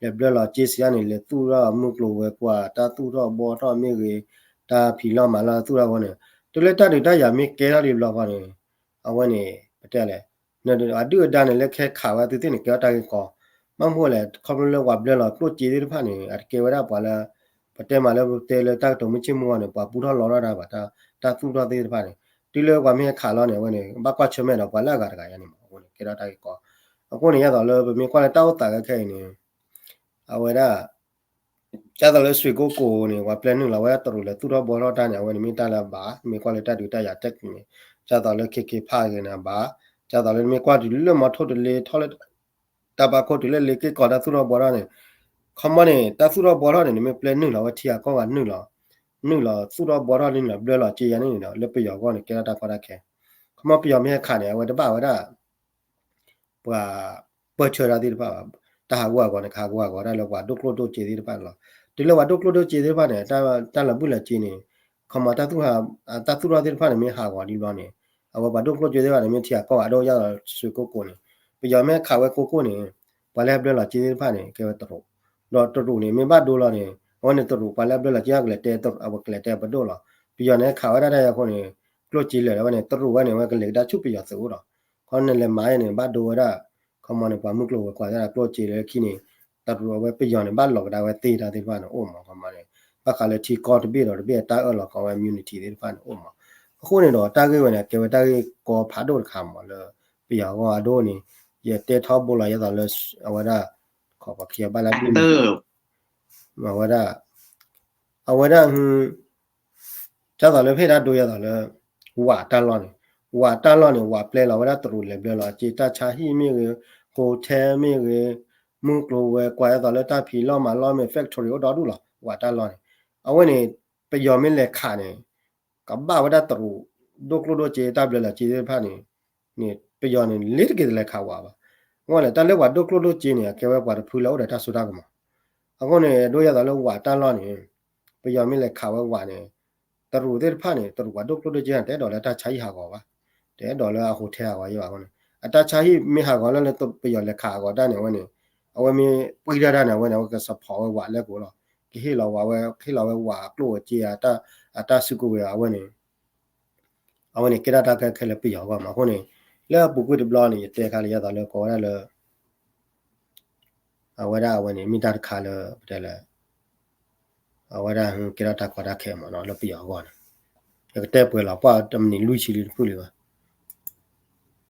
လဲၤဘျၢလီၤက့စံးန့ၣ် လဲၤသူၣ်ထီၣ်မုၢ်ကျိၤဝဲၤကွာ် တၢ်သူၣ်ထီၣ်ဘှီထီၣ်မ့ၢ်ဂ့ၤ တၢ်ဖံးလီၢ်မၤလီၢ်သူၣ်ထီၣ်အဃိန့ၣ် တုၤလၢတၢ်ဒုးတၢ်ယၤမ့ၢ်ကဲထီၣ်လံဘျီဃီန့ၣ် အဝဲန့ၣ် ပတဲလဲၣ် အဒုၣ်အဒါန့ၣ် လၢကဟဲခးဝဲသုသ့ၣ်န့ၣ် ကဲထီၣ်တၢ်ဂ့ၢ်ကီ ဘၣ်မနုၤလဲၣ် ခီဖျိလၢပှၤဘျၢလီၤကျိၣ်စ့သ့ၣ်တဖၣ်န့ၣ် အတကဲဝဲဒၣ်ပှၤလၢ ပတဲမးလၢပတဲလၢတၢ်ကတိၤမုၢ်ဆ့ၣ်မုၢ်ဂီၢ်န့ၣ် ပှၤပူထီၣ်လီထီၣ်တၢ်ဘၣ် တၢ်သူၣ်ထီၣ်သ့ၣ်တဖၣ်န့ၣ် တုၤလၢပှၤမ့ၢ်ဟဲခးလီၤန့ၣ် အဝဲန့ၣ် ဘၣ်ကွၢ်ဆၢၣ်မဲာ်ဒီးပှၤလၢအဂၤတဂၤယါန့ၣ်မး အဃိန့ၣ် ကဲထီၣ်တၢ်ဂ့ၢ်ကီ အဃိန့ၣ် ယသိးလၢပမ့ၢ်ကွၢ်လၢတၢ်အိၣ်သးခဲအံၤန့ၣ် အဝဲဒၣ် ဒ်သိးလၢ ရွှေကုက္ကို န့ၣ် ပှၤပျဲနုာ်လီၤဝဲဒၣ်တရူးလဲၤသူၣ်ထီၣ်ဘှီထီၣ်တၢ်န့ၣ် အဝဲန့ၣ်မ့ၢ်တၢ်လၢအဘၣ် မ့ၢ်ကွၢ်လၢတၢ်ဒုးတၢ်ယၤတဲက့ၤန့ၣ် ဒ်သိးလၢ ခ့ခ့ဖး ဂ့ၤန့ၣ်အဘၣ် ဒ်သိးလၢနမ့ၢ်ကွၢ်တုၤလၢမီထိၣ်တလ့ထီၣ်လၢ တၢ်ဘၣ်ခိၣ်တုၤလၢလ့က့ၢ်ကီးတၢ်သူၣ်ထီၣ်ဘှီထီၣ်န့ၣ် ခီမီန့ၣ် တၢ်သူၣ်ထီၣ်ဘှီထီၣ်န့ၣ် နမ့ၢ်ပျဲနုာ်လီၤဝဲထံအကီၢ်ဂၤနုာ်လီၤ နုာ်လီၤသူၣ်ထီၣ်ဘှီထီၣ်လံန့ၣ်လီၤ ဘျၢလီၤစ့ယါန့ၣ်န့ၣ်ဒီး လၢပယီၤအဂီၢ်န့ၣ် ကဲထီၣ်တၢ်ကီတၢ်ခဲ ခီမီပယီၤမ့ၢ်ဟဲခးန့ၣ် အဝဲတဘၣ်ဝဲဒၣ် ပှၤ ပၢၢ်ဆၢတၢ်သ့ၣ်တဖၣ်ဘၣ် တၢ်ဟးဂူာ်ဟးဂီၤန့ၣ် ကဟးဂူာ်ဟးဂီၤဒၣ်လၢပှၤဒိၣ်ကျိၣ်ဒိၣ်စ့သ့ၣ်တဖၣ်န့ၣ်လီၤ တုၤလၢပှၤဒိၣ်ကျိၣ်ဒိၣ်စ့သ့ၣ်တဖၣ်န့ၣ် တၢ်လီၤဘှံးလီၤစ့န့ၣ် ခီမီတၢ်သူၣ်ထီၣ် တၢ်သူၣ်ထီၣ်သ့ၣ်တဖၣ်န့ၣ် မ့ၢ်ဟးဂီၤဒ်ဘျီန့ၣ် အဝဲပှၤဒိၣ်ကျိၣ်စ့သ့ၣ်တဖၣ်န့ၣ် မ့ၢ်ထံဂၤကီၢ်ဂၤဒိၣ်ဒ်သိး ရွှေကုက္ကို န့ၣ် ပယီၤမ့ၢ်ခးဝဲ ကုက္ကို န့ၣ် ပှၤလၢအဘျၢလီၤစ့သ့ၣ်တဖၣ်န့ၣ် ကဲဝဲတရူး ဒီးတရူးန့ၣ် မ့ၢ်ဘၣ်ဒိလီၤန့ၣ် အဝဲန့ၣ်တရူး ပှၤလၢအဘျၢလီၤစ့ကလဲၤတဲ အဝဲကလဲၤတဲပဒိၣ်လီၤ ပယီၤန့ၣ် ခးဝဲဒၣ်တၢ်အံၤအဃိန့ၣ် ကျိၣ်စ့လၢာ်လၢဝဲန့ၣ် တရူးဝဲန့ၣ် အဝဲကလဲၤကဒါဆူပယီၤသုးအိၣ်ဒီး ခီန့ၣ်လဲၤမၤအံၤန့ၣ် ဘၣ်ဒိဝဲဒၣ် ခီမီန့ၣ် ပှၤမုၢ်ကျိၤဝဲၤကွာ်သ့ၣ်တဖၣ်ကျိၣ်စ့လၢခံန့ၣ် တရူးအဝဲပယီၤန့ၣ် ဘၣ်လီၤကဒါဝဲသ့တၢ်သ့ၣ်တဖၣ်န့ၣ် အိၣ်မး ခီမီန့ၣ် ဘၣ်ဃးလၢထံကီၢ်တဘ့ၣ်ဒီးတဘ့ၣ်အတၢ်အၢၣ်လီၤကီးဝဲ immunity သ့ၣ်တဖၣ်န့ၣ် အိၣ်မး အဃိန့ၣ်ဒီး တၢ်ဂ့ၢ်ဝဲန့ၣ် ကဲဝဲတၢ်ဂ့ၢ်ကီဖးဒိၣ်တခါမးလၢ ပယီၤအဂီၢ်အဒိၣ်န့ၣ် ယတဲထီဘိလီၤယဲသိးလၢ အဝဲဒၣ် ခီပခံဘၣ်လၢ အဝဲဒၣ် အဝဲဒၣ် ဒ်သိးလၢဖဲတၢ်ဒိယဲသိးလၢ ဝးတၢ်လီၢ်န့ၣ်, ဝးတၢ်လီၢ်န့ၣ် ဝးပျဲလီၤဝဲဒၣ်တရူးလဲၤဘျၢလီၤ အက့တၢ်ဆါဟံၣ်မ့ၢ်ဂ့ၤ, hotel မ့ၢ်ဂ့ၤ, မုၢ်ကျိၤဝဲၤကွာ် ဒ်သိးလၢတၢ်ဖံးလီၢ်မၤလီၢ်မ့ၢ် factory အိၣ်ဒီဒူၣ်လီၤ ဝးတၢ်လီၢ်န့ၣ်. အဝဲန့ၣ် ပယီၤမ့ၢ်လဲၤခးန့ၣ် ကဘၣ်ဝဲဒၣ်တရူးဒိၣ်ကျိၣ်ဒိၣ်စ့တၢ်ဘျၢလီၤစ့သ့ၣ်တဖၣ်န့ၣ် န့ၣ် ပယီၤန့ၣ် လ့ၤတက့ၤတလဲၤခးဝးဘၣ်. အဃိန့ၣ် တၢ်လၢပှၤဒိၣ်ကျိၣ်ဒိၣ်စ့န့ၣ် အကဲဝဲပှၤတဖုလၢအိၣ်ဒီးတၢ်စိတၢ်ကမီၤ. အဃိန့ၣ် ဒိယဲသိးလၢဝးတၢ်လီၢ်န့ၣ် ပယီၤမ့ၢ်လဲၤခးဝဲဝးန့ၣ် တရူးသ့ၣ်တဖၣ်န့ၣ် တရူးပှၤဒိၣ်ကျိၣ်ဒိၣ်စ့န့ၣ် တအဲၣ်ဒိးလၢတၢ်ဆါဟံၣ်ဟးဂီၤဘၣ်, တအဲၣ်ဒိးလၢအ hotel ဟးဂီၤယဲဘၣ်အဃိန့ၣ် အတၢ်ဆါဟံၣ်မ့ၢ်ဟးဂီၤလၢလၢပယီၤလဲၤခးအဂီၤတၢ်န့ၣ် အဝဲန့ၣ် အဝဲမ့ၢ်ပှံၢ်တၢ်တၢ်န့ၣ် အဝဲန့ၣ် အဝဲက support ဝဲဝးလၢကိးလီၤ. ကဟ့ၣ်လီၤဝးဝဲ ဟ့ၣ်လီၤဝဲဝးအကျိၣ်အစ့ အတၢ်စုကဝဲၤအဝဲန့ၣ် အဝဲန့ၣ်ကဲထီၣ်တၢ်ကဲခဲလၢပယီၤအဂီၢ်မး. အဃိန့ၣ် လၢအပူၤကွံာ်တဘျီန့ၣ် ယတဲခါလၢယဲသိးလၢကိးဝဲဒၣ်လၢ အဝဲဒၣ်အဝဲန့ၣ် မ့ၢ်တၢ်တခါလၢ ပတဲလၢ အဝဲဒၣ်ကဲထီၣ်တၢ်ကီတၢ်ခဲမးနီၤ လၢပယီၤအဂီၢ်န့ၣ် ယကတဲပှဲၤလီၤပှၢ်တမံးနံးလွံၢ်ဆံလံတဖုလံဘၣ်.